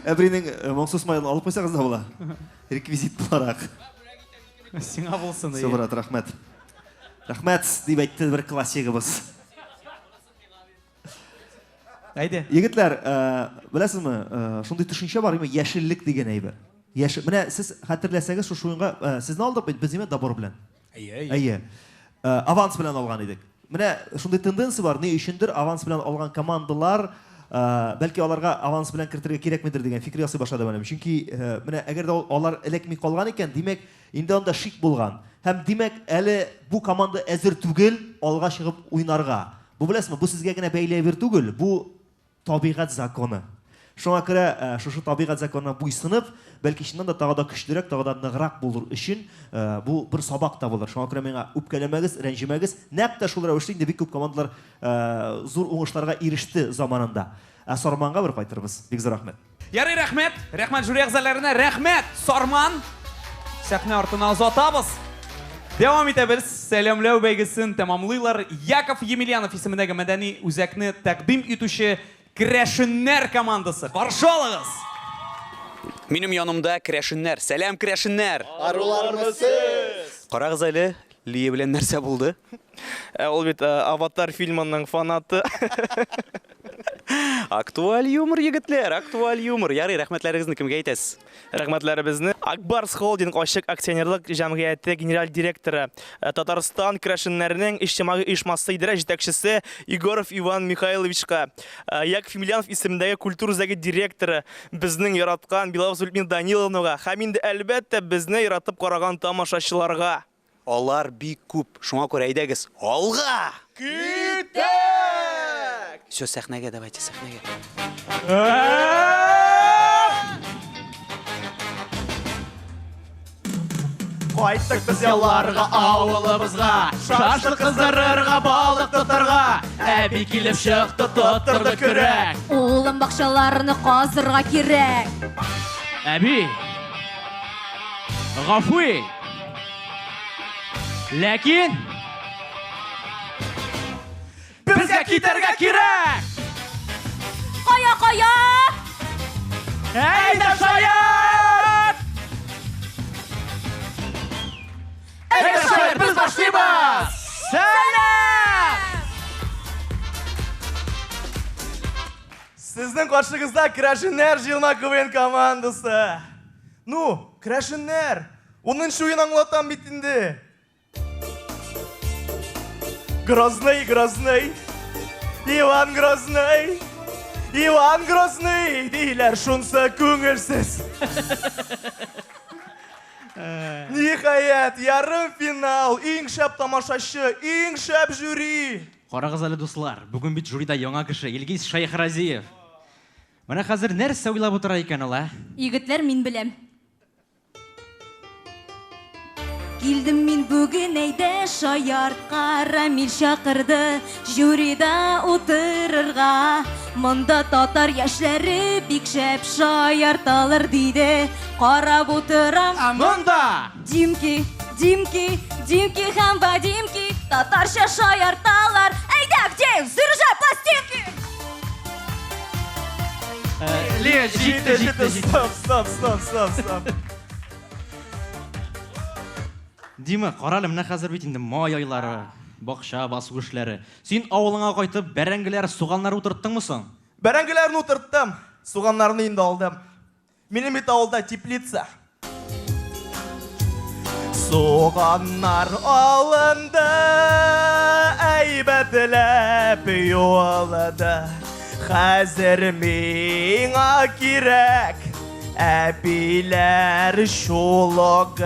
Әбринең э, моңсу смайлын алып куйсагыз да була. Реквизит буларак. Сиңа булсын. Все, брат, рәхмәт. Рәхмәт, дип әйтте бер классигыбыз. Әйдә. Егетләр, э, беләсезме, э, шундый төшенчә бар, име, яшеллек дигән әйбер. Яшел. Менә сез хәтерләсәгез, шушы уенга э, сезне алдык бит без име добор белән. Әйе, Әйе. Аванс белән алган идек. Менә шундый тенденция бар, ни өчендер аванс белән алган командалар, бәлки аларга аванс белән кертергә кирәкмидер дигән фикер ясый башладым әле. Чөнки менә әгәр дә алар эләкми калган икән, димәк, инде анда шик булган. Һәм димәк, әле бу команда әзер түгел алга чыгып уйнарга. Бу беләсезме, бу сезгә генә бәйле әйбер түгел, бу табигать законы. Шуңа күрә э, шушы табигать законына буйсынып, бәлки чыннан да тагы да көчлерәк, тагы да ныграк булыр өчен э, бу бер сабак та булыр. Шуңа күрә миңа үпкәләмәгез, рәнҗемәгез. Нәкъ тә шул рәвешле инде бик күп командалар э, зур уңышларга иреште заманында. Ә Сарманга бер кайтырбыз. Бик зур рәхмәт. Ярый, рәхмәт. Рәхмәт жюри әгъзаларына, рәхмәт, Сарман. Сәхнә артына озатабыз. Дәвам итәбез. Сәламләү бәйгесен тәмамлыйлар Яков Емельянов исемендәге мәдәни үзәкне тәкъдим итүче Керәшеннәр командасы. Каршы алыгыз! Минем янымда керәшеннәр. Сәлам, керәшеннәр! Арулармы сез? Карагыз әле, Лия белән нәрсә булды? Ә ул бит Аватар фильмының фанаты. Актуаль юмор, егетләр, актуаль юмор. Ярый, рәхмәтләрегезне кемгә әйтәсез? Рәхмәтләребезне Ак Барс Холдинг ачык акционерлык җәмгыяте генераль директоры, Татарстан керәшеннәренең иҗтимагый оешмасы идарә җитәкчесе Егоров Иван Михайловичка, Яков Емельянов исемендәге культура үзәге директоры, безнең яраткан Белоусова Людмила Даниловнага һәм инде, әлбәттә, безне яратып караган тамашачыларга. Алар бик күп, шуңа күрә әйдәгез, алга! Китек! Все, сәхнәгә, давайте, сәхнәгә. Кайттык без ялларга авылыбызга, Шашлык кыздырырга, балык тотарга. Әби килеп чыкты, тоттырды көрәк. Улым, бакчаларны казырга кирәк. Әби, гафу ит. Ләкин безгә китәргә кирәк! Кая, кая? Әйдә, шаярт! Әйдә, шаярт, без башлыйбыз! Сәлам! Сезнең каршыгызда Керәшеннәр җыелма КВН командасы. Ну, керәшеннәр, унынчы уен аңлатам бит инде. Грозный, Грозный, Иван Грозный, Иван Грозный, диләр шунсы күңелсез. Ниһаять, ярым финал, иң шәп тамашачы, иң шәп жюри. Карагыз әле, дуслар, бүген бит жюрида яңа кеше, Илгиз Шәйхразиев. Менә хәзер нәрсә уйлап утыра икән ул, ә? Егетләр, мин беләм. Килдем мин бүген әйдә шаяртка, Рамил чакырды жюрида утырырга. Монда татар яшьләре бик шәп шаярталар диде. Карап утырам. Ә монда! Димки, Димки, Димки һәм Вадимки татарча шаярталар. Әйдә, Авдеев, заряжай пластинки! Лия, җитте, җитте, җитте. Стоп, стоп, стоп, стоп, стоп. Дима, карале, менә хәзер бит инде май айлары, бакча, басу эшләре. Син авылыңа кайтып, бәрәңгеләр, суганнар утырттыңмы соң? Бәрәңгеләрне утырттым, суганнарны инде алдым. Минем бит авылда теплица. Суганнар алынды, әйбәтләп юылды. Хәзер миңа кирәк әбиләр чулогы.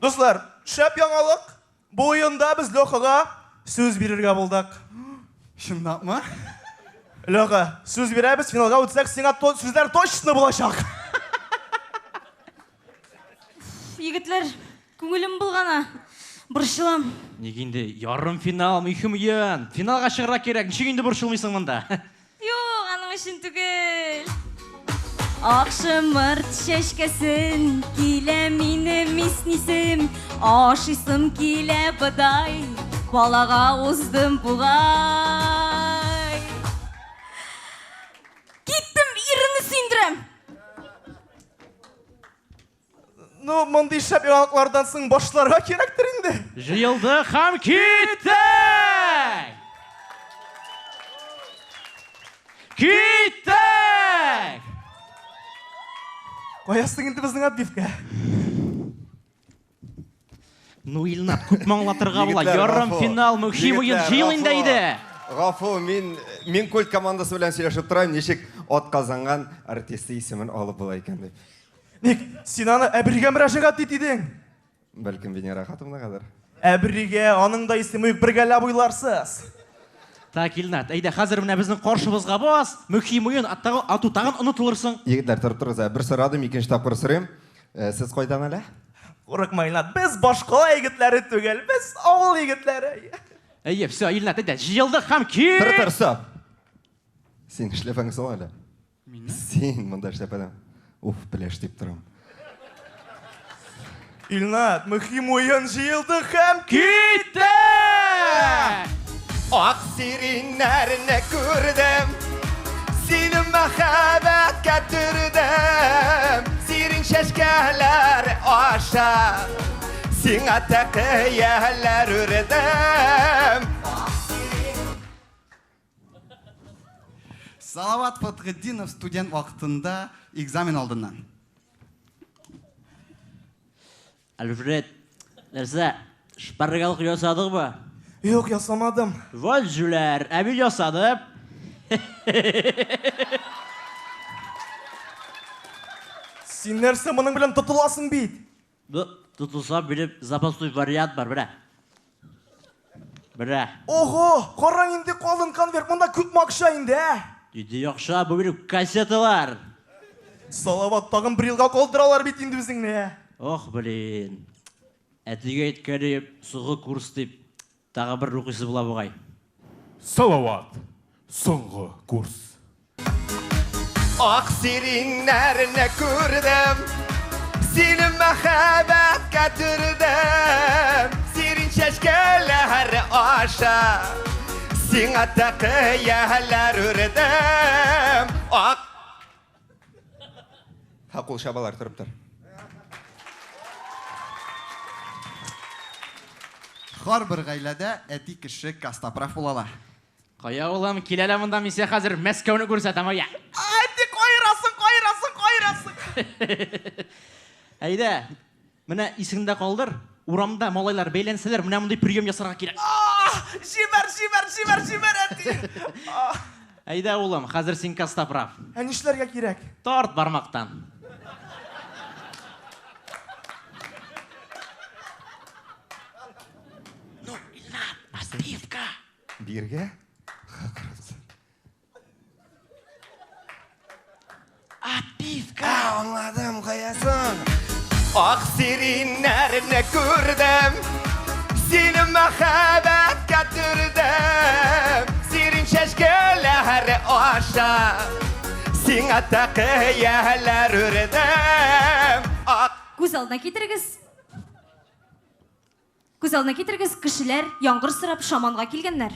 Дуслар, шәп яңалык. Бу уенда без Лехага сүз бирергә булдык. Чынлапмы? Леха, сүз бирәбез, финалга үтсәк, сиңа то, сүзләр точно булачак. Егетләр, күңелем булгана. Борчылам. Ник инде ярымфинал, мөһим уен. Финалга чыгарга кирәк. Ничек инде борчылмыйсың монда? Юк, аның өчен түгел. Ак шомырт чәчкәсен килә минем иснисем, ашыйсым килә бодай, балага уздым бугай. Киттем, ирне сөендерәм. Ну, мондый шәп яңалыклардан соң башларга кирәктер инде. Җыелдык һәм киттек! Киттек! Каясың инде безнең отбивка? Ну, Илнат, күпме аңлатырга була? Егетләр, Ярым гафу. финал, мөһим уен, Егетләр, җыел инде гафу. әйдә. Гафу, мин мин культ командасы белән сөйләшеп торам, ничек ат казанган артисты исемен алып була икән дип. Ник, син аны Әбригә мөрәҗәгать ит идең. Бәлкем Венера Хатовнагадыр. Әбригә, аның да исеме юк, бергәләп уйларсыз. Так, Илнат, әйдә, хәзер менә безнең каршыбызга бас, мөһим уен, аттагы, ату тагын онытылырсың. Егетләр, торып торыгыз, ә, бер сорадым, икенче тапкыр сорыйм. Э, Сез кайдан әле? Курыкма, Илнат, без башкала егетләре түгел, без авыл егетләре. Әйе, все, Илнат, әйдә, җыелдык һәм кит! Тор, тор, стоп. Син эшләпәңне сал әле. Син монда эшләпәдән. Уф, пеләш дип торам. Илнат, мөһим уен җыелды һәм китте! Ак сириннәрне күрдем, сине мәхәббәткә төрдем. Сирин чәчкәләр аша, сиңа тәкыяләр үрдем. Салават Фатхетдинов студент вакытында экзамен алдыннан. Альфред, нәрсә, шпаргалка ясадыңмы? Юк, ясамадым. Вот җүләр, ә мин ясадым. Син нәрсә моның белән тотыласың бит? Ну, тотылсам, минем запасной вариант бар, менә. Менә. Ого, кара нинди калын конверт, монда күпме акча инде, ә? Инде яхшы, бу минем кассеталар. Салават, тагын бер елга калдыралар бит инде үзеңне, ә? Ох, блин. Әтигә әйткән идем, соңгы курс дип, тагы бер укыйсы була бугай. Салават, соңгы курс. Ак сириннәрне күрдем, сине мәхәббәткә төрдем. Сирин чәчкәләр аша, сиңа тәкыяләр үрдем. Ак Ха, кул чабалар, торып тор. Һәрбер гаиләдә әти кеше костоправ була ала. Кая, улым, кил әле монда, мин сиңа хәзер Мәскәүне күрсәтәм, әйә. Әти, каерасың, каерасың, каерасың. Әйдә, менә исеңдә калдыр, урамда малайлар бәйләнсәләр, менә мондый прием ясарга кирәк. Җибәр, җибәр, җибәр, җибәр, әти. Әйдә, улым, хәзер син костоправ. Ә нишләргә кирәк? Тарт бармактан. Ну, Илнат, отбивка. Биргә? Отбивка. Аңладым, каясың? Ак сириннәрне күрдем, сине мәхәббәткә төрдем. Сирин чәчкәләр аша, сиңа тәкыяләр үрдем. Ак Күз алдына китерегез. Күз алдына китерегез, кешеләр яңгыр сорап шаманга килгәннәр.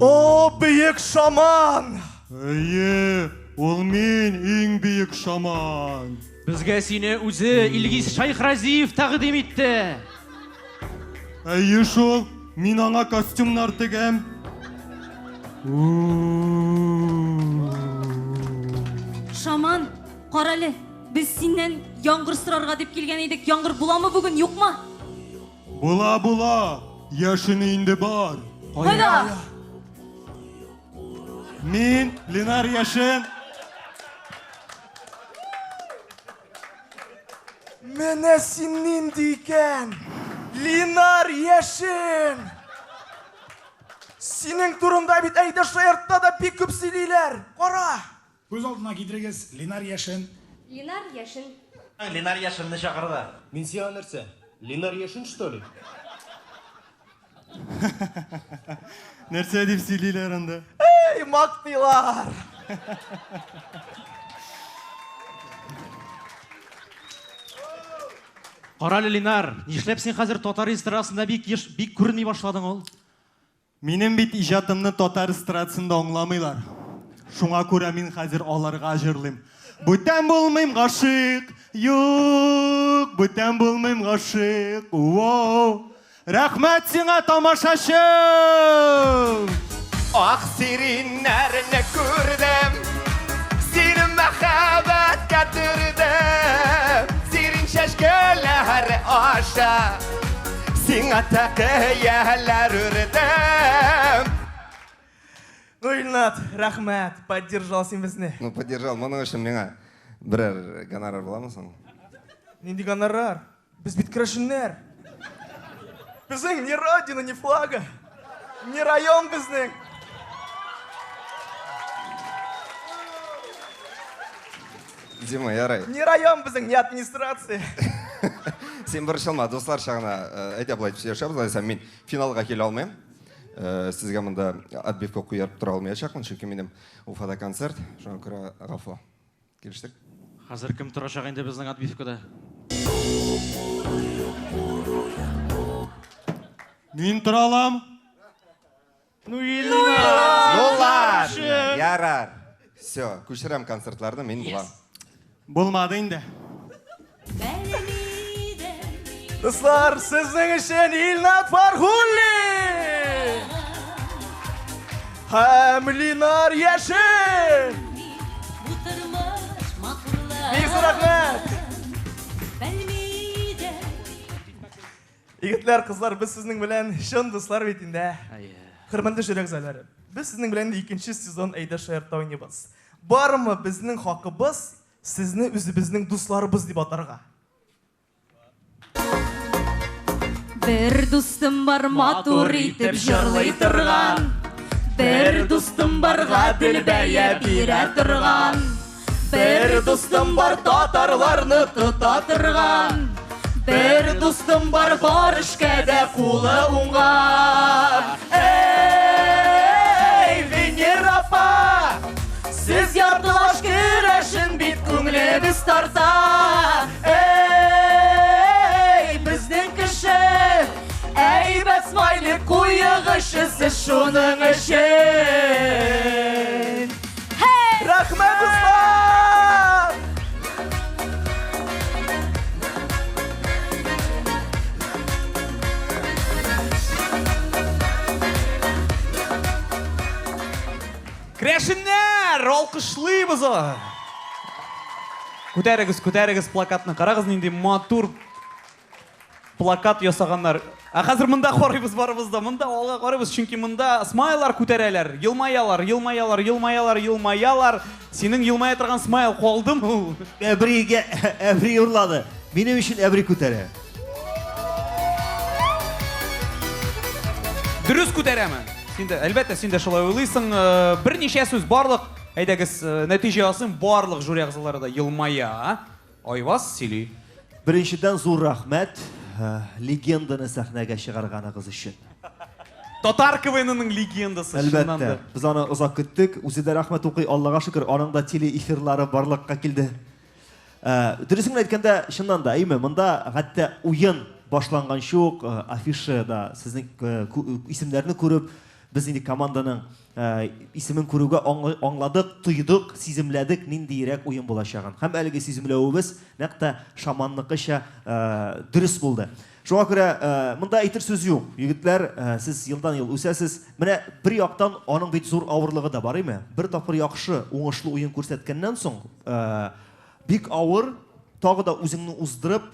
О, бөек шаман! Әйе, ул мин, иң бөек шаман. Безгә сине үзе Илгиз Шәйхразиев тәкъдим итте. Әйе шул, мин аңа костюмнар тегәм. Шаман, карале, без синнән яңгыр сорарга дип килгән идек. Яңгыр буламы бүген, юкмы? Була, була, яшене инде бар. Кайда? Мин, Ленар Яшен. Менә син нинди икән! Линар Яшен! Синең турында бит әйдә шаяртта да бик күп сөйлиләр. Кара! Күз алдына китерегез, Ленар Яшен. Ленар Яшен. Ленар Яшинны чакырды. Мин сиңа нәрсә, Ленар Яшин, что ли? Нәрсә дип сөйлиләр анда? Эй, мактыйлар! Карале, Ленар, нишләп син хәзер татар эстрадасында бик еш, бик күренми башладың ул? Минем бит иҗатымны татар эстрадасында аңламыйлар. Шуңа күрә мин хәзер аларга җырлыйм. Бүтән булмыйм гашыйк, юк, бүтән булмыйм гашыйк, воу. Рәхмәт сиңа, тамашачым! Ак сириннәрне күрдем, сине мәхәббәткә төрдем. Сирин чәчкәләр аша, сиңа тәкыяләр үрдем. Ну, Илнат, рәхмәт, поддержал син безне. Ну, поддержал. Моның өчен миңа берәр гонорар буламы соң? Нинди гонорар? Без бит керәшеннәр. Безнең ни родина, ни флага, ни район безнең. Дима, ярай. Ни район безнең, ни администрация. Син борчылма, дусларча гына э, әйдә болай сөйләшәбез, алайса мин финалга килә алмыйм. Э, сезгә монда отбивка куярып тора алмаячакмын, чөнки минем Уфада концерт, шуңа күрә гафу. Килештек. Хәзер кем торачак инде безнең отбивкада? Мин тора алам. Ну, Ну ладно, ярар. Все, күчерәм концертларны, мин булам. Булмады инде. Дуслар, сезнең өчен Илнат Фархуллин! Һәм Линар Яшин! Бик зур рәхмәт! Егетләр, кызлар, без сезнең белән чын дуслар бит инде. Хөрмәтле жюри әгъзалары, без сезнең белән икенче сезон Әйдә шаярта уйныйбыз. Бармы безнең хакыбыз сезне үзебезнең дусларыбыз дип атарга? Бер дустым бар матур итеп җырлый торган. Бер дустым бар гадел бәя бирә торган. Бер дустым бар татарларны тота торган. Бер дустым бар бар эшкә дә кулы уңган. Эй, Венера апа, сез яртылаш керәшен бит күңелебез тарта. Эй, безнең кеше, әйбәт смайлик куегызчы сез шуның өчен. Рәхмәт, дуслар! Керәшеннәр, алкышлыйбыз! Күтәрегез, күтәрегез плакатны. Карагыз, нинди матур плакат ясаганнар. Ә хәзер монда карыйбыз барыбыз да. Монда алга карыйбыз, чөнки монда смайлар күтәрәләр. Елмаялар, елмаялар, елмаялар, елмаялар. Синең елмая торган смайл калдымы ул? Әбригә әбри урлады. Минем өчен әбри күтәрә. Дөрес күтәрәме? Син дә, әлбәттә, син дә шулай уйлыйсың. Э, Берничә сүз барлык. Әйдәгез, э, нәтиҗә ясыйм. Барлык жюри әгъзалары да елмая. Айваз сөйли. Беренчедән зур рәхмәт э, легенданы сәхнәгә чыгарганыгыз өчен. Татар КВНның легендасы чыннан Әлбәттә, да. без аны озак көттек. Үзе дә рәхмәт укый, Аллага шөкер, аның да телеэфирлары барлыкка килде. Э, Дөресен генә әйткәндә, чыннан да, әйме, монда хәтта уен башланганчы ук э, афишада сезнең э, исемнәрне күреп, без инде команданың исемен күрүгә аңладык, тойдык, сиземләдек ниндиерәк уен булачагын. Һәм әлеге сиземләвебез нәкъ тә шаманныкыча дөрес булды. Шуңа күрә монда әйтер сүз юк. Егетләр, сез елдан-ел үсәсез. Менә бер яктан аның бит зур авырлыгы да бар, әйме? Бер тапкыр яхшы, уңышлы уен күрсәткәннән соң, бик авыр тагы да үзеңне уздырып,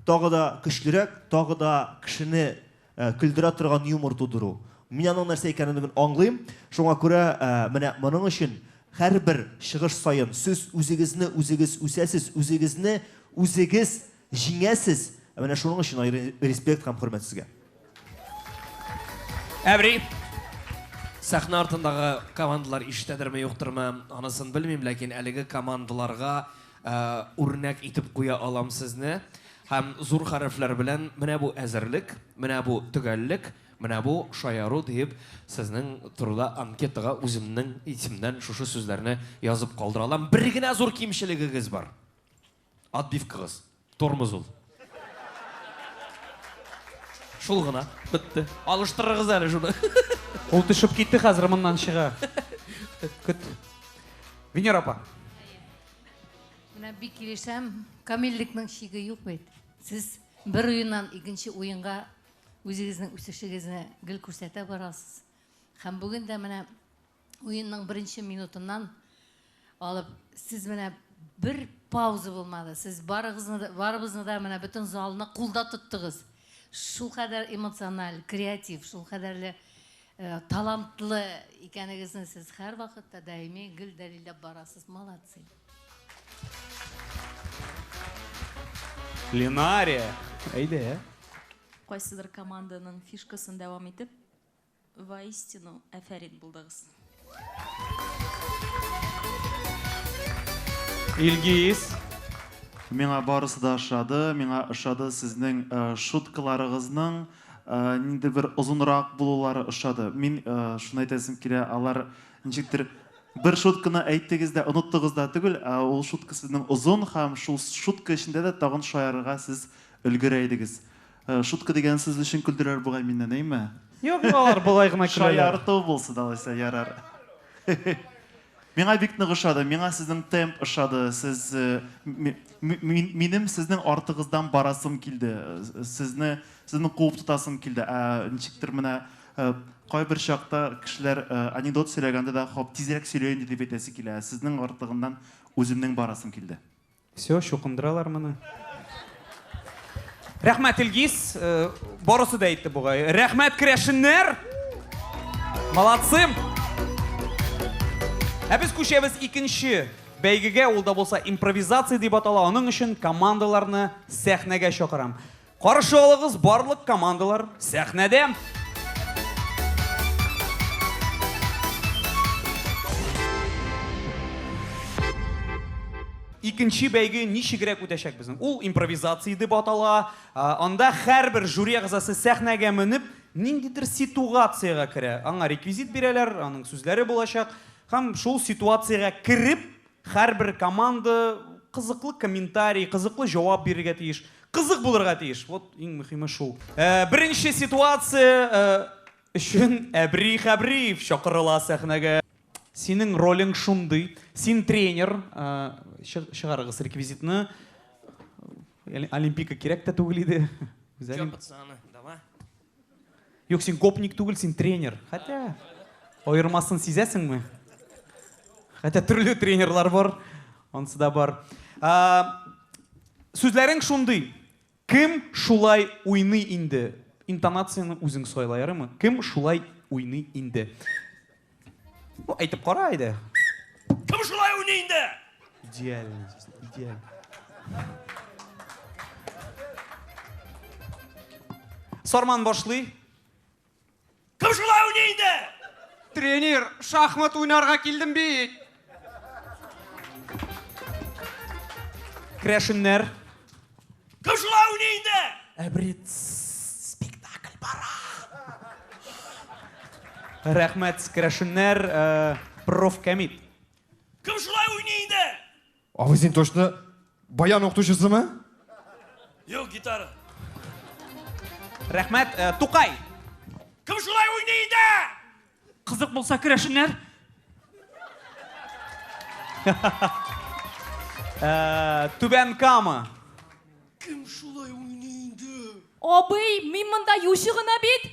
тагы да көчлерәк, тагы да кешене көлдерә торган юмор тудыру. Мин аның нәрсә икәнен аңлыйм. Шуңа күрә менә моның өчен һәрбер чыгыш саен сез үзегезне үзегез үсәсез, үзегезне үзегез җиңәсез. Менә шуның өчен аерым респект һәм хөрмәт сезгә. Әбри. Сәхнә артындагы командалар ишетәдерме, юктырмы, анысын белмим, ләкин әлеге командаларга үрнәк итеп куя алам сезне. Һәм зур хәрефләр белән менә бу әзерлек, менә бу төгәллек, менә бу шаяру диеп сезнең турыда анкетага үземнең исемнән шушы сүзләрне язып калдыра алам. Бер генә зур кимчелегегез бар. Отбивкагыз. Тормоз ул. Шул гына. Бетте. Алыштырыгыз әле шуны. Ул төшеп китте хәзер моннан чыга. Көт. Венера апа. Менә бик килешәм. Камиллекнең чиге юк бит. Сез бер уеннан икенче уенга үзегезнең үсешегезне гел күрсәтә барасыз. Һәм бүген дә менә уенның беренче минутыннан алып сез менә бер пауза булмады. Сез барыгызны да, барыбызны да менә бөтен залны кулда тоттыгыз. Шулкадәр эмоциональ, креатив, шулкадәрле э, талантлы икәнегезне сез һәрвакытта даими гел дәлилләп барасыз. Молодцы. Ленария, әйдә. Кайсыдыр команданың фишкасын дәвам итеп, Воистину, афәрин булдыгыз. Илгиз. Миңа барысы да ошады. Миңа ошады сезнең э, шуткаларыгызның э, нинди бер озынрак булулары ошады. Мин э, шуны әйтәсем килә, алар ничектер бер шутканы әйттегез дә оныттыгыз да түгел, ә ул шутка сезнең озын һәм шул шутка эчендә дә тагын шаярырга сез өлгерә идегез. Э, шутка дигән сүз өчен көлдерәр бугай миннән, әйме? Юк, алар болай гына көләләр. Шаярту булсын алайса, ярар. Миңа бик нык ошады. Миңа сезнең темп ошады. Сез э, минем сезнең артыгыздан барасым килде. Э, сезне сезне куып тотасым килде. Ә ничектер менә кайбер чакта кешеләр анекдот сөйләгәндә дә хоп, тизрәк сөйлә инде дип әйтәсе килә. Ә сезнең артыгыннан үземнең барасым килде. Все, чукындыралар моны. Рәхмәт, Илгиз. Э, барысы да әйтте бугай. Рәхмәт, керәшеннәр! Молодцы! Ә без күчәбез икенче бәйгегә, ул да булса импровизация дип атала. Аның өчен командаларны сәхнәгә чакырам. Каршы алыгыз барлык командалар сәхнәдә. Икенче бәйге ничегрәк үтәчәк безнең? Ул импровизация дип атала. Анда һәрбер жюри әгъзасы сәхнәгә менеп, ниндидер ситуациягә керә. Аңа реквизит бирәләр, аның сүзләре булачак. Һәм шул ситуациягә кереп, Һәрбер команда кызыклы комментарий, кызыклы җавап бирергә тиеш. Кызык булырга тиеш. Вот иң мөһиме шул. Э, беренче ситуация э, өчен Әбри Хәбриев чакырыла сәхнәгә. Синең ролең шундый. Син тренер. Э, чыгарыгыз реквизитны. Олимпика кирәк тә түгел иде. Чё, пацаны, давай. Юк, син гопник түгел, син тренер. Хотя, аермасын сизәсеңме? Хотя төрле тренерлар бар, ансы да бар. Сүзләрең шундый. Кем шулай уйный инде? Интонацияне үзең сайла, ярыймы? Кем шулай уйный инде? Ну, әйтеп кара әйдә. Кем шулай уйный инде? Идеально, идеально. Сарман башлый. Кем шулай уйный инде? Тренер, шахмат уйнарга килдем бит. Крәшеннәр. Кем шулай уйный инде? Әбрит спектакль бара. Рәхмәт, керәшеннәр, э, профкомит. Кем шулай уйный инде? Абый, син точно баян укытучысымы? Юк, гитара. Рәхмәт, э, Тукай. Кем шулай уйный инде? Кызык булса керәшеннәр. Э, Түбән Кама. Кем шулай уйный инде? Абый, мин монда ючы гына бит.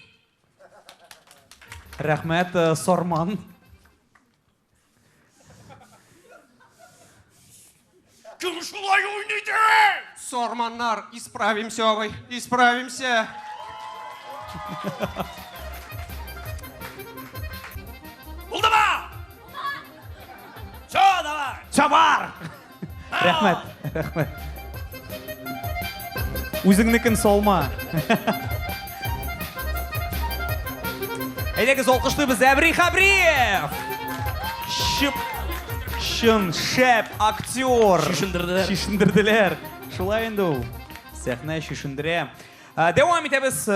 Рәхмәт, э, Сарман. Кем шулай уйный инде? Сарманнар, исправимся, абый, исправимся. Булдымы? Все, давай. Все, бар! Рәхмәт, рәхмәт. Үзеңнекен салма. Әйдәгез, алкышлыйбыз Әбри Хәбриев! Чып! Чын шәп актер. Чишендерделәр. Чишендерделәр. Шулай инде ул. Сәхнә чишендерә. Дәвам итәбез.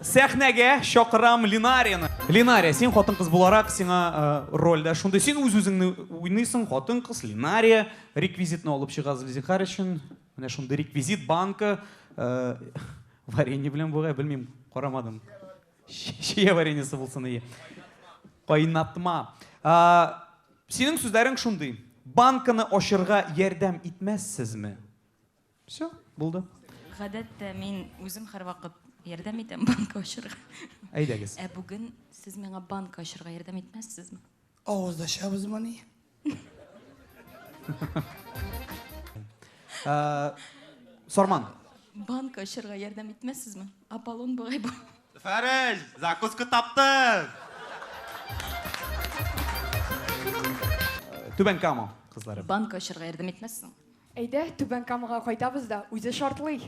Сәхнәгә чакырам Линарияны. Линария, син хатын-кыз буларак, сиңа роль дә шундый. Син үз-үзеңне уйныйсың, хатын-кыз, Линария. Реквизитны алып чыгабыз зинһар өчен. Менә шундый реквизит, банка, варенье белән бугай, белмим, карамадым. Чия вареньесы булсын ие. Кайнатма. Синең сүзләрең шундый. Банканы ачырга ярдәм итмәссезме? Все, булды. Гадәттә мин үзем һәрвакыт ярдәм итәм банка ачырга. Әйдәгез. Ә бүген сез миңа банка ачырга ярдәм итмәссезме? Авыз ачабызмыни? Сарман. Банка ачырга ярдәм итмәссезме? Аполлон бугай бу. Фәрәҗ, закуска таптым! Түбән Кама кызлары. Банка ачырга ярдәм итмәссең? Әйдә, Түбән Камага кайтабыз да, үзе шартлый.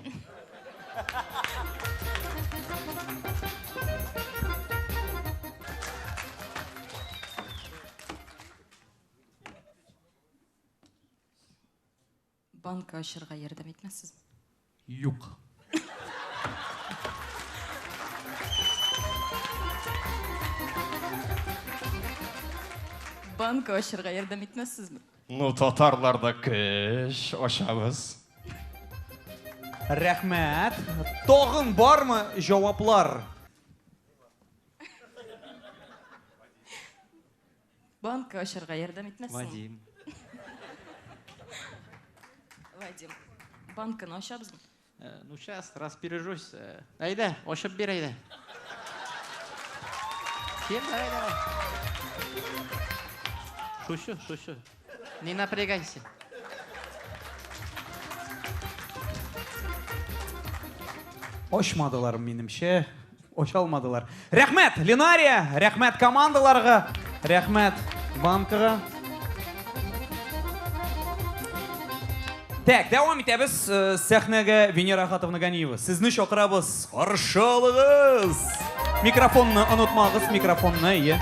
Банка ачырга ярдәм итмәссезме? Юк. Банка ачырга ярдәм итмәссезме? Ну, татарларда көч, ачабыз. Рәхмәт. Тагын бармы җаваплар? Банка ачырга ярдәм итмәссеңме? Вадим. Вадим, банканы ачабызмы? Ну, сейчас распоряжусь. Әйдә, ачып бир, әйдә. Кил, давай, давай. Шучу, шучу. Не напрягайся. Ачмадылар, минемчә. Ача алмадылар. Рәхмәт, Ленария, рәхмәт командаларга, рәхмәт банкага. Так, дәвам итәбез. Сәхнәгә Венера Ахатовна Ганиева. Сезне чакырабыз. Каршы алыгыз. Микрофонны онытмагыз, микрофонны, ие.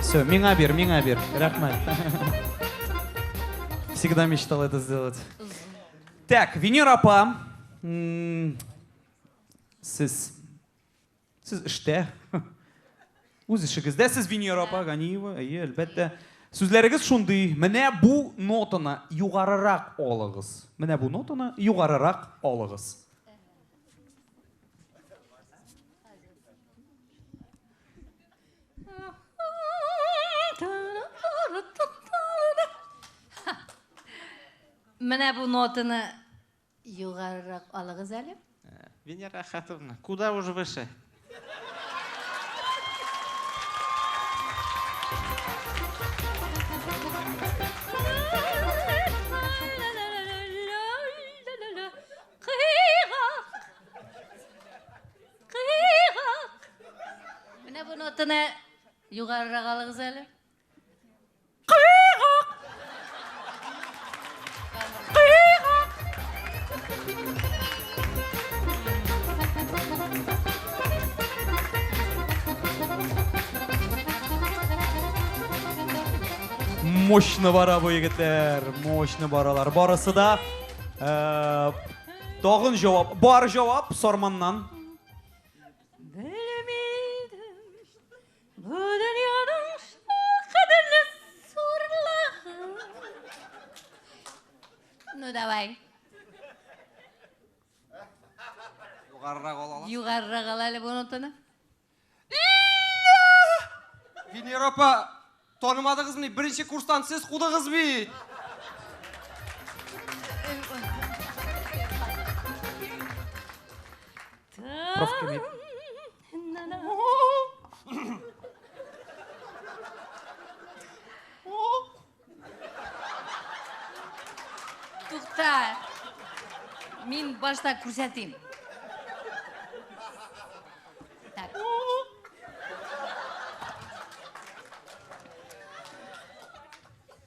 Все, миңа бир, миңа бир. Рәхмәт. Всегда мечтал это сделать. Так, Венера апа, сез сез эштә. Үз эшегездә сез Венера апа Ганиева, әйе, әлбәттә. Сүзләрегез шундый, менә бу нотаны югарырак алыгыз. Менә бу нотаны югарырак алыгыз. Менә бу нотаны югарырак алыгыз әле. Венера Ахатовна, куда уж выше? Кыйгак! Кыйгак! Менә бу нотаны югарырак алыгыз әле. Кыйгак! Кыйгак! Мощно бара бу егетләр, мощно баралар. Барысы да э, тагын җавап. Бар җавап Сарманнан. Белмидем бу дөньяның шулкадәрле зурлыгын. Ну давай. Югарырак ала аласың. Югарырак ал әле бу нотаны. Венера апа, танымадыгызмыни? Беренче курстан сез кудыгыз бит. Профкомит. Тукта. Мин башта күрсәтим. Так.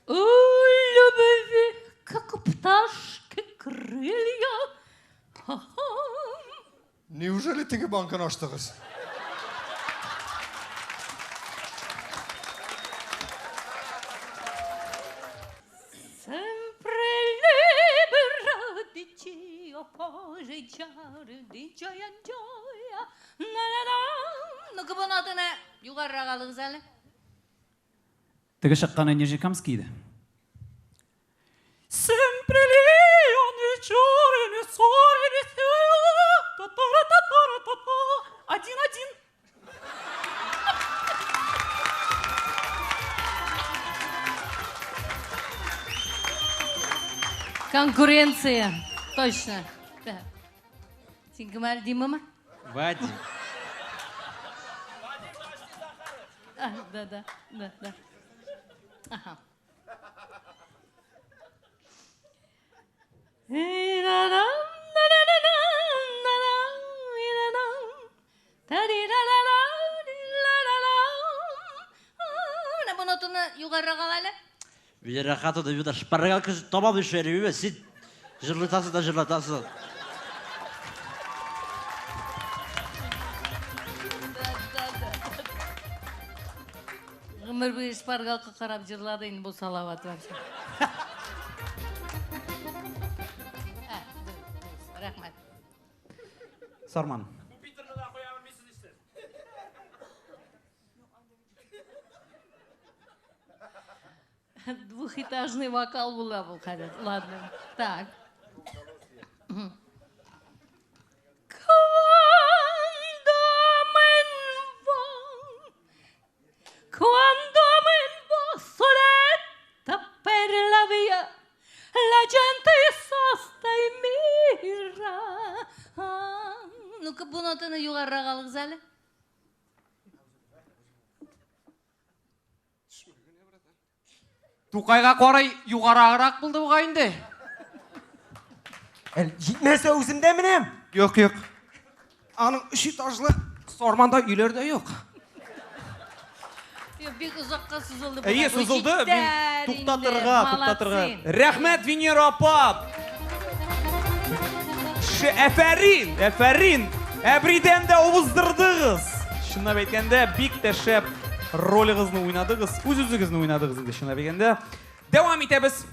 У любви, как у пташки, крылья. Ха-ха. Неужели теге банканы ачтыгыз? Ну-ка, бу нотаны югарырак алыгыз әле. Теге чыкканы Нижнекамский иде. Sempre leone, черный, сорный, Один-один. Конкуренция. Точно. Да. Син кем әле, Димамы? Вадим. А, да, да, да, да. Ага. Менә бу нотаны югарырак ал әле. Венера хатыны мина шпаргалка таба төшә, син җырлатасың да җырлатасың. Гомер буе шпаргалка карап җырлады инде бу Салават вообще. Ә, дөрес, рәхмәт. Сарман. Двухэтажный вокал була бу хәзер. Ладно. Так. Quando men va, quando men va soletta per la via, la gente sosta y mira. Ну-ка, бу нотаны югарырак алыгыз әле. Тукайга карай югарырак булды бугай инде. Әле җитмәсә үземдә менәм. Юк, юк. Аның өч этажлы Сарманда өйләр дә юк. Юк, бик озакка сузылды. бу. Әйе, Бу сузылды. Мин җитәр инде, туктатырга, туктатырга. молодцы. Рәхмәт, Венера апа. Ш, әфәрин, әфәрин. Әбридән дә уздырдыгыз. Чынлап әйткәндә, бик тә шәп ролегызны уйнадыгыз. Үз-үзегезне уйнадыгыз инде, чынлап әйткәндә. Дәвам итәбез.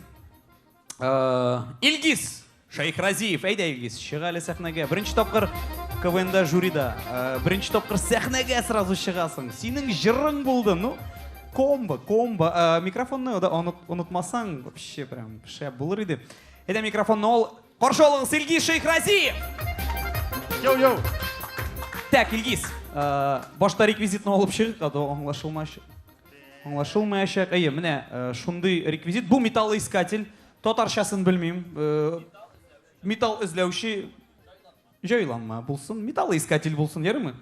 Э, Илгиз Шәйхразиев, әйдә Илгиз, чыга әле сәхнәгә. Беренче тапкыр КВНда жюрида. Э, Беренче тапкыр сәхнәгә сразу чыгасың. Синең җырың булды. Ну, комбо, комбо. Э, Микрофонны да онытмасаң, вообще прям шәп булыр иде. Әйдә микрофонны ал. Каршы алыгыз Илгиз Шәйхразиев. Йоу-йоу. Так, Илгиз, э, башта реквизитны алып чыгыйк, а то аңлашылмаячак. Аңлашылмаячак. Әйе, менә э, шундый реквизит. Бу металлоискатель. Татарчасын белмим. Э, Металл эзләүче җайланма булсын, металлоискатель булсын, ярыймы?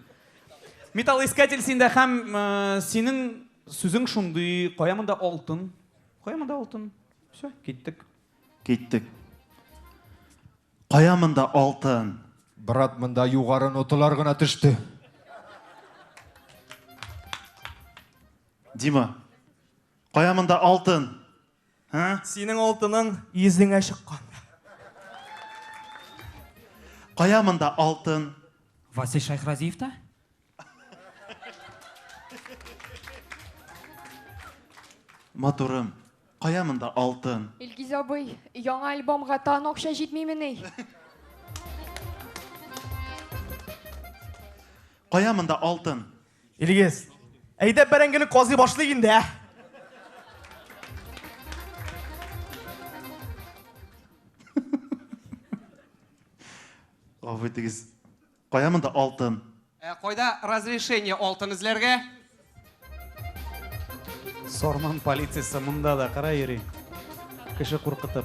Металлоискатель синдә һәм э, синең сүзең шундый, кая монда алтын? Кая монда алтын? Все, киттек. Киттек. Кая монда алтын? Брат, монда югары ноталар гына төште. Дима, кая монда алтын? Һа? Синең алтының йөзеңә чыккан. Кая монда алтын? Васил Шәйхразиев та? Матурым, кая монда алтын? Илгиз абый, яңа альбомга тагын акча җитмимени? Кая монда алтын? Илгиз, әйдә бәрәңгене казый башлыйк инде, ә? Гафу итегез. Кая монда алтын? Ә кайда разрешение алтын эзләргә? Сарман полициясе монда да кара йөри. Кеше куркытып.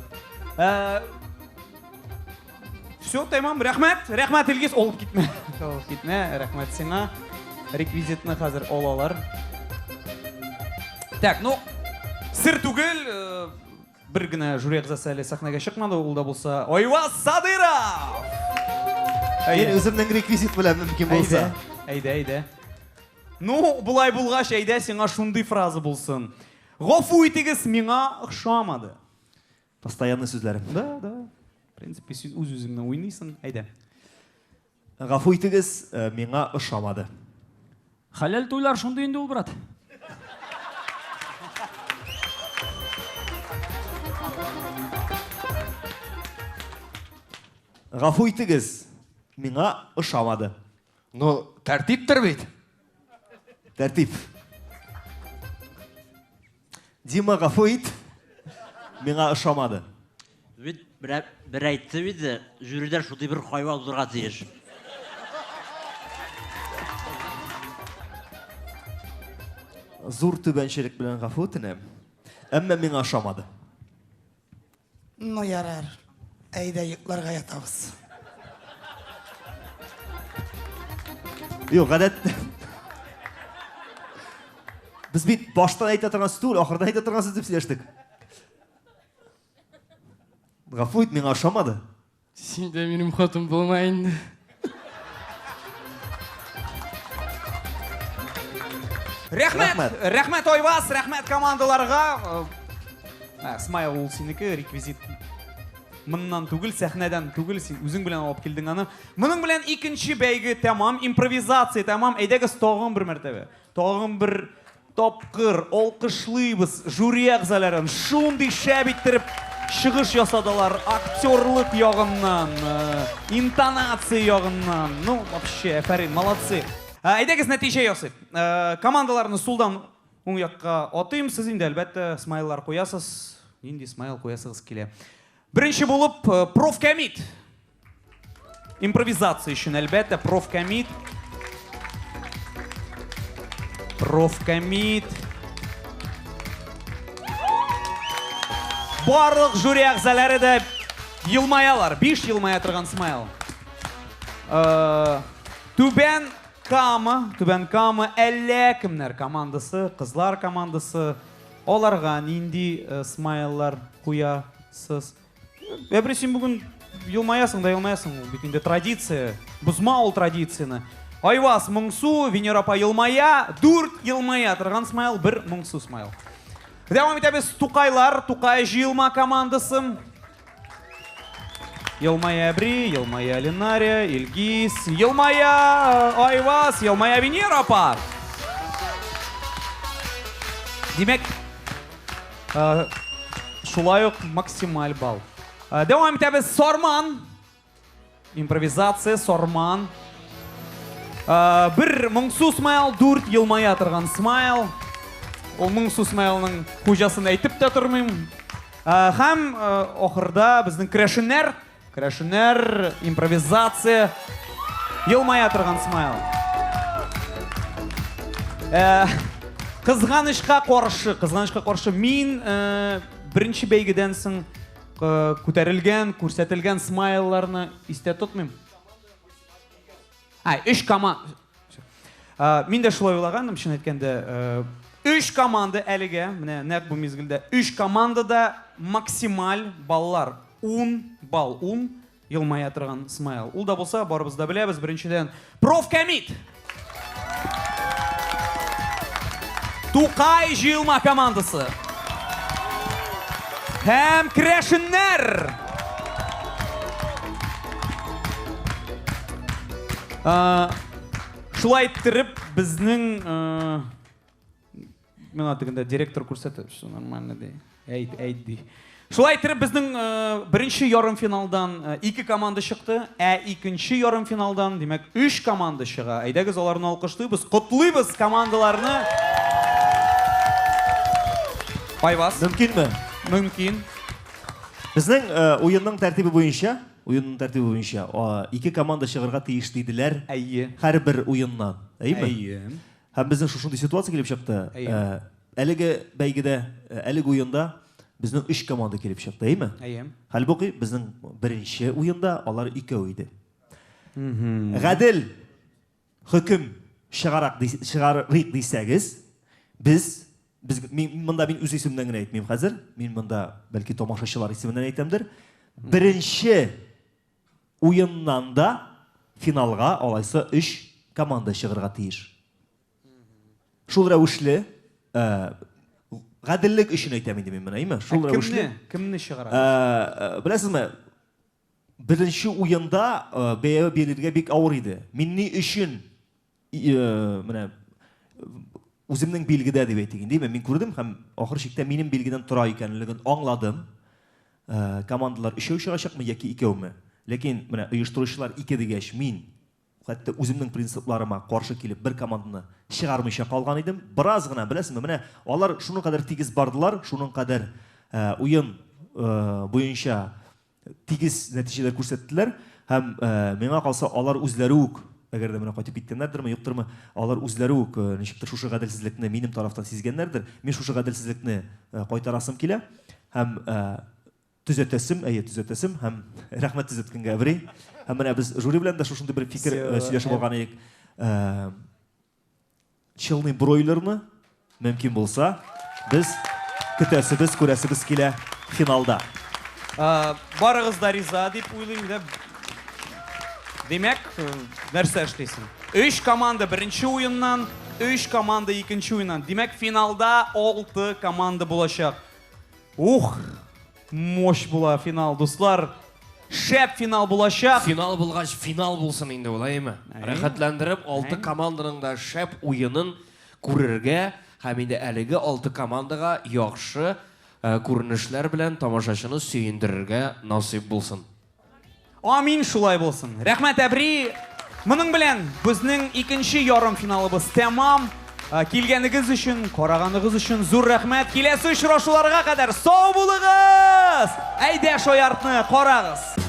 Ә, Все, тәмам. Рәхмәт, рәхмәт Илгиз, алып китмә. Алып китмә, рәхмәт сиңа. Реквизитны хәзер алалар. Так, ну, сер түгел, э, бер генә жюри әгъзасы әле сәхнәгә чыкмады, ул да булса Айваз Садыров. Мин үземнең реквизит белән мөмкин булса. Әйдә, әйдә. Ну, болай булгач, әйдә, сиңа шундый фраза булсын. Гафу итегез, миңа охшамады. Постоянный сүзләрем. Да, да. В принципе, син үз-үзеңне уйныйсың. Әйдә. Гафу итегез, э, миңа ошамады. Хәләл туйлар шундый инде ул, брат. Гафу итегез. Миңа ошамады. Ну, тәртиптер бит. Тәртип. Дима, гафу ит. Миңа ошамады. Бит бер, бер әйтте бит, жюрида шундый бер хайван булырга тиеш. Зур түбәнчелек белән гафу үтенәм. Әмма миңа ошамады. Ну ярар, әйдә йокларга ятабыз. Юк, гадәттә Без бит баштан әйтә торган сүз түгел, ахырдан әйтә торган сүз дип сөйләштек. Гафу ит, миңа ошамады. Син дә минем хатын булма инде. Рәхмәт, рәхмәт Айваз, рәхмәт командаларга. Ә, Смайл ул синеке, реквизит. Моннан түгел, сәхнәдән түгел, син үзең белән алып килдең аны. Моның белән икенче бәйге тәмам, импровизация тәмам. Әйдәгез тагын бер мәртәбә. Тагын бер тапкыр алкышлыйбыз жюри әгъзаларын. Шундый шәп иттереп чыгыш ясадылар актерлык ягыннан, э, интонация ягыннан. Ну, вообще, афәрин, молодцы. Э, әйдәгез нәтиҗә ясыйк. Э, командаларны сулдан уң якка атыйм. Сез инде, әлбәттә, смайллар куясыз. Нинди смайл куясыгыз килә. Беренче булып профкәмит. Импровизация өчен, әлбәттә, профкомит. Профкомит. Барлык жюри әгъзалары да елмаялар. Биш елмая торган смайл. Э, Түбән Кама, Түбән Кама әллә кемнәр командасы, кызлар командасы. Аларга нинди э, смайллар куясыз? Әбри, син бүген елмаясың да елмаясың, ул бит инде традиция. Бозма ул традицияне. Айваз моңсу, Венера апа елмая, дүрт елмая торган смайл, бер моңсу смайл. Дәвам итәбез Тукайлар, Тукай җыелма командасы. Елмая Әбри, елмая Ленария, Илгиз, елмая э, Айваз, елмая Венера апа. Димәк, Э, шулай ук максималь балл. Э, дәвам итәбез Сарман. Импровизация Сарман. Э, бер моңсу смайл, дүрт елмая торган смайл. Ул моңсу смайлның хуҗасын әйтеп тә тормыйм. Һәм ахырда безнең керәшеннәр Керәшеннәр, импровизация, елмая торган смайл. Э, кызганычка каршы, кызганычка каршы мин э, беренче бәйгедән соң э, күтәрелгән, күрсәтелгән смайлларны истә тотмыйм. А, өч команда. Мин дә шулай уйлаганмын, чын әйткәндә. Өч команда әлегә, менә нәкъ бу мизгелдә, өч командада максималь баллар 10 балл, 10 елмая торган смайл. Ул да булса, барыбыз да беләбез, беренчедән, Профкомит! Тукай җыелма командасы. Һәм керәшеннәр! Шулай иттереп, безнең миңа тегендә директор күрсәтә, все нормально ди. Әйт, әйт ди. Шулай иттереп безнең э, беренче ярымфиналдан э, ике команда чыкты, ә икенче ярымфиналдан, димәк, өч команда чыга. Әйдәгез аларны алкышлыйбыз, котлыйбыз командаларны. Айваз. Мөмкинме? Мөмкин. Безнең э, уенның тәртибе буенча, уенның тәртибе буенча, ике команда чыгарга тиеш диделәр. Әйе. Һәрбер уеннан. Әйеме? Әйе. Һәм безнең шушындый ситуация килеп чыкты. Әйе. Э, әлеге бәйгедә, э, әлеге уенда безнең өч команда килеп чыкты, әйеме? Әйе. Хәлбуки, безнең беренче уенда алар икәү иде. Гадел хөкем чыгарак чыгарыйк дисәгез, без без мин монда мин үз исемемнән генә әйтмим хәзер. Мин монда бәлки тамашачылар исеменнән әйтәмдер. Беренче уеннан да финалга алайса өч команда чыгарга тиеш. Шул рәвешле э, гаделлек өчен әйтәм инде мин моны, әйме? Шул Ә рәвешле. Кемне, кемне чыгара? Э, э, беләсезме, беренче уенда бәя бирергә бик авыр иде. Мин ни өчен менә үземнең билгедә дип әйтик инде, мин күрдем һәм ахыр чиктә минем билгедән тора икәнлеген аңладым. Командалар өчәү чыгачакмы яки икәүме? Ләкин менә оештыручылар ике дигәч, мин хәтта үземнең принципларыма каршы килеп бер команданы чыгармыйча калган идем. Бераз гына, беләсеңме, менә алар шуның кадәр тигез бардылар, шуның кадәр э, уен э, буенча тигез нәтиҗәләр күрсәттеләр һәм э, миңа калса алар үзләре үк әгәр дә менә кайтып киткәннәрдерме, юктырмы, алар үзләре үк э, ничектер шушы гаделсезлекне минем тарафтан сизгәннәрдер. Мин шушы гаделсезлекне э, кайтарасым килә һәм төзәтәсем, әйе, төзәтәсем һәм рәхмәт төзәткәнгә, Әбри. Һәм менә без жюри белән дә шушындый бер фикер сөйләшеп алган идек. Челны бройлерны мөмкин булса, без көтәсебез, күрәсебез килә финалда. Барыгыз да риза дип уйлыйм да. Димәк, нәрсә эшлисең? Өч команда беренче уеннан, өч команда икенче уеннан. Димәк, финалда алты команда булачак. Ух, мощь була финал, дуслар. Шәп финал булачак. Финал булгач, финал булсын инде ул, әйеме? Рәхәтләндереп, алты команданың да шәп уенын күрергә һәм инде әлеге алты командага яхшы күренешләр белән тамашачыны сөендерергә насыйп булсын. Амин, шулай булсын. Рәхмәт, Әбри. Моның белән безнең икенче ярымфиналыбыз тәмам. Килгәнегез өчен, караганыгыз өчен зур рәхмәт. Киләсе очрашуларга кадәр сау булыгыз! Әйдә, шаяртны карагыз.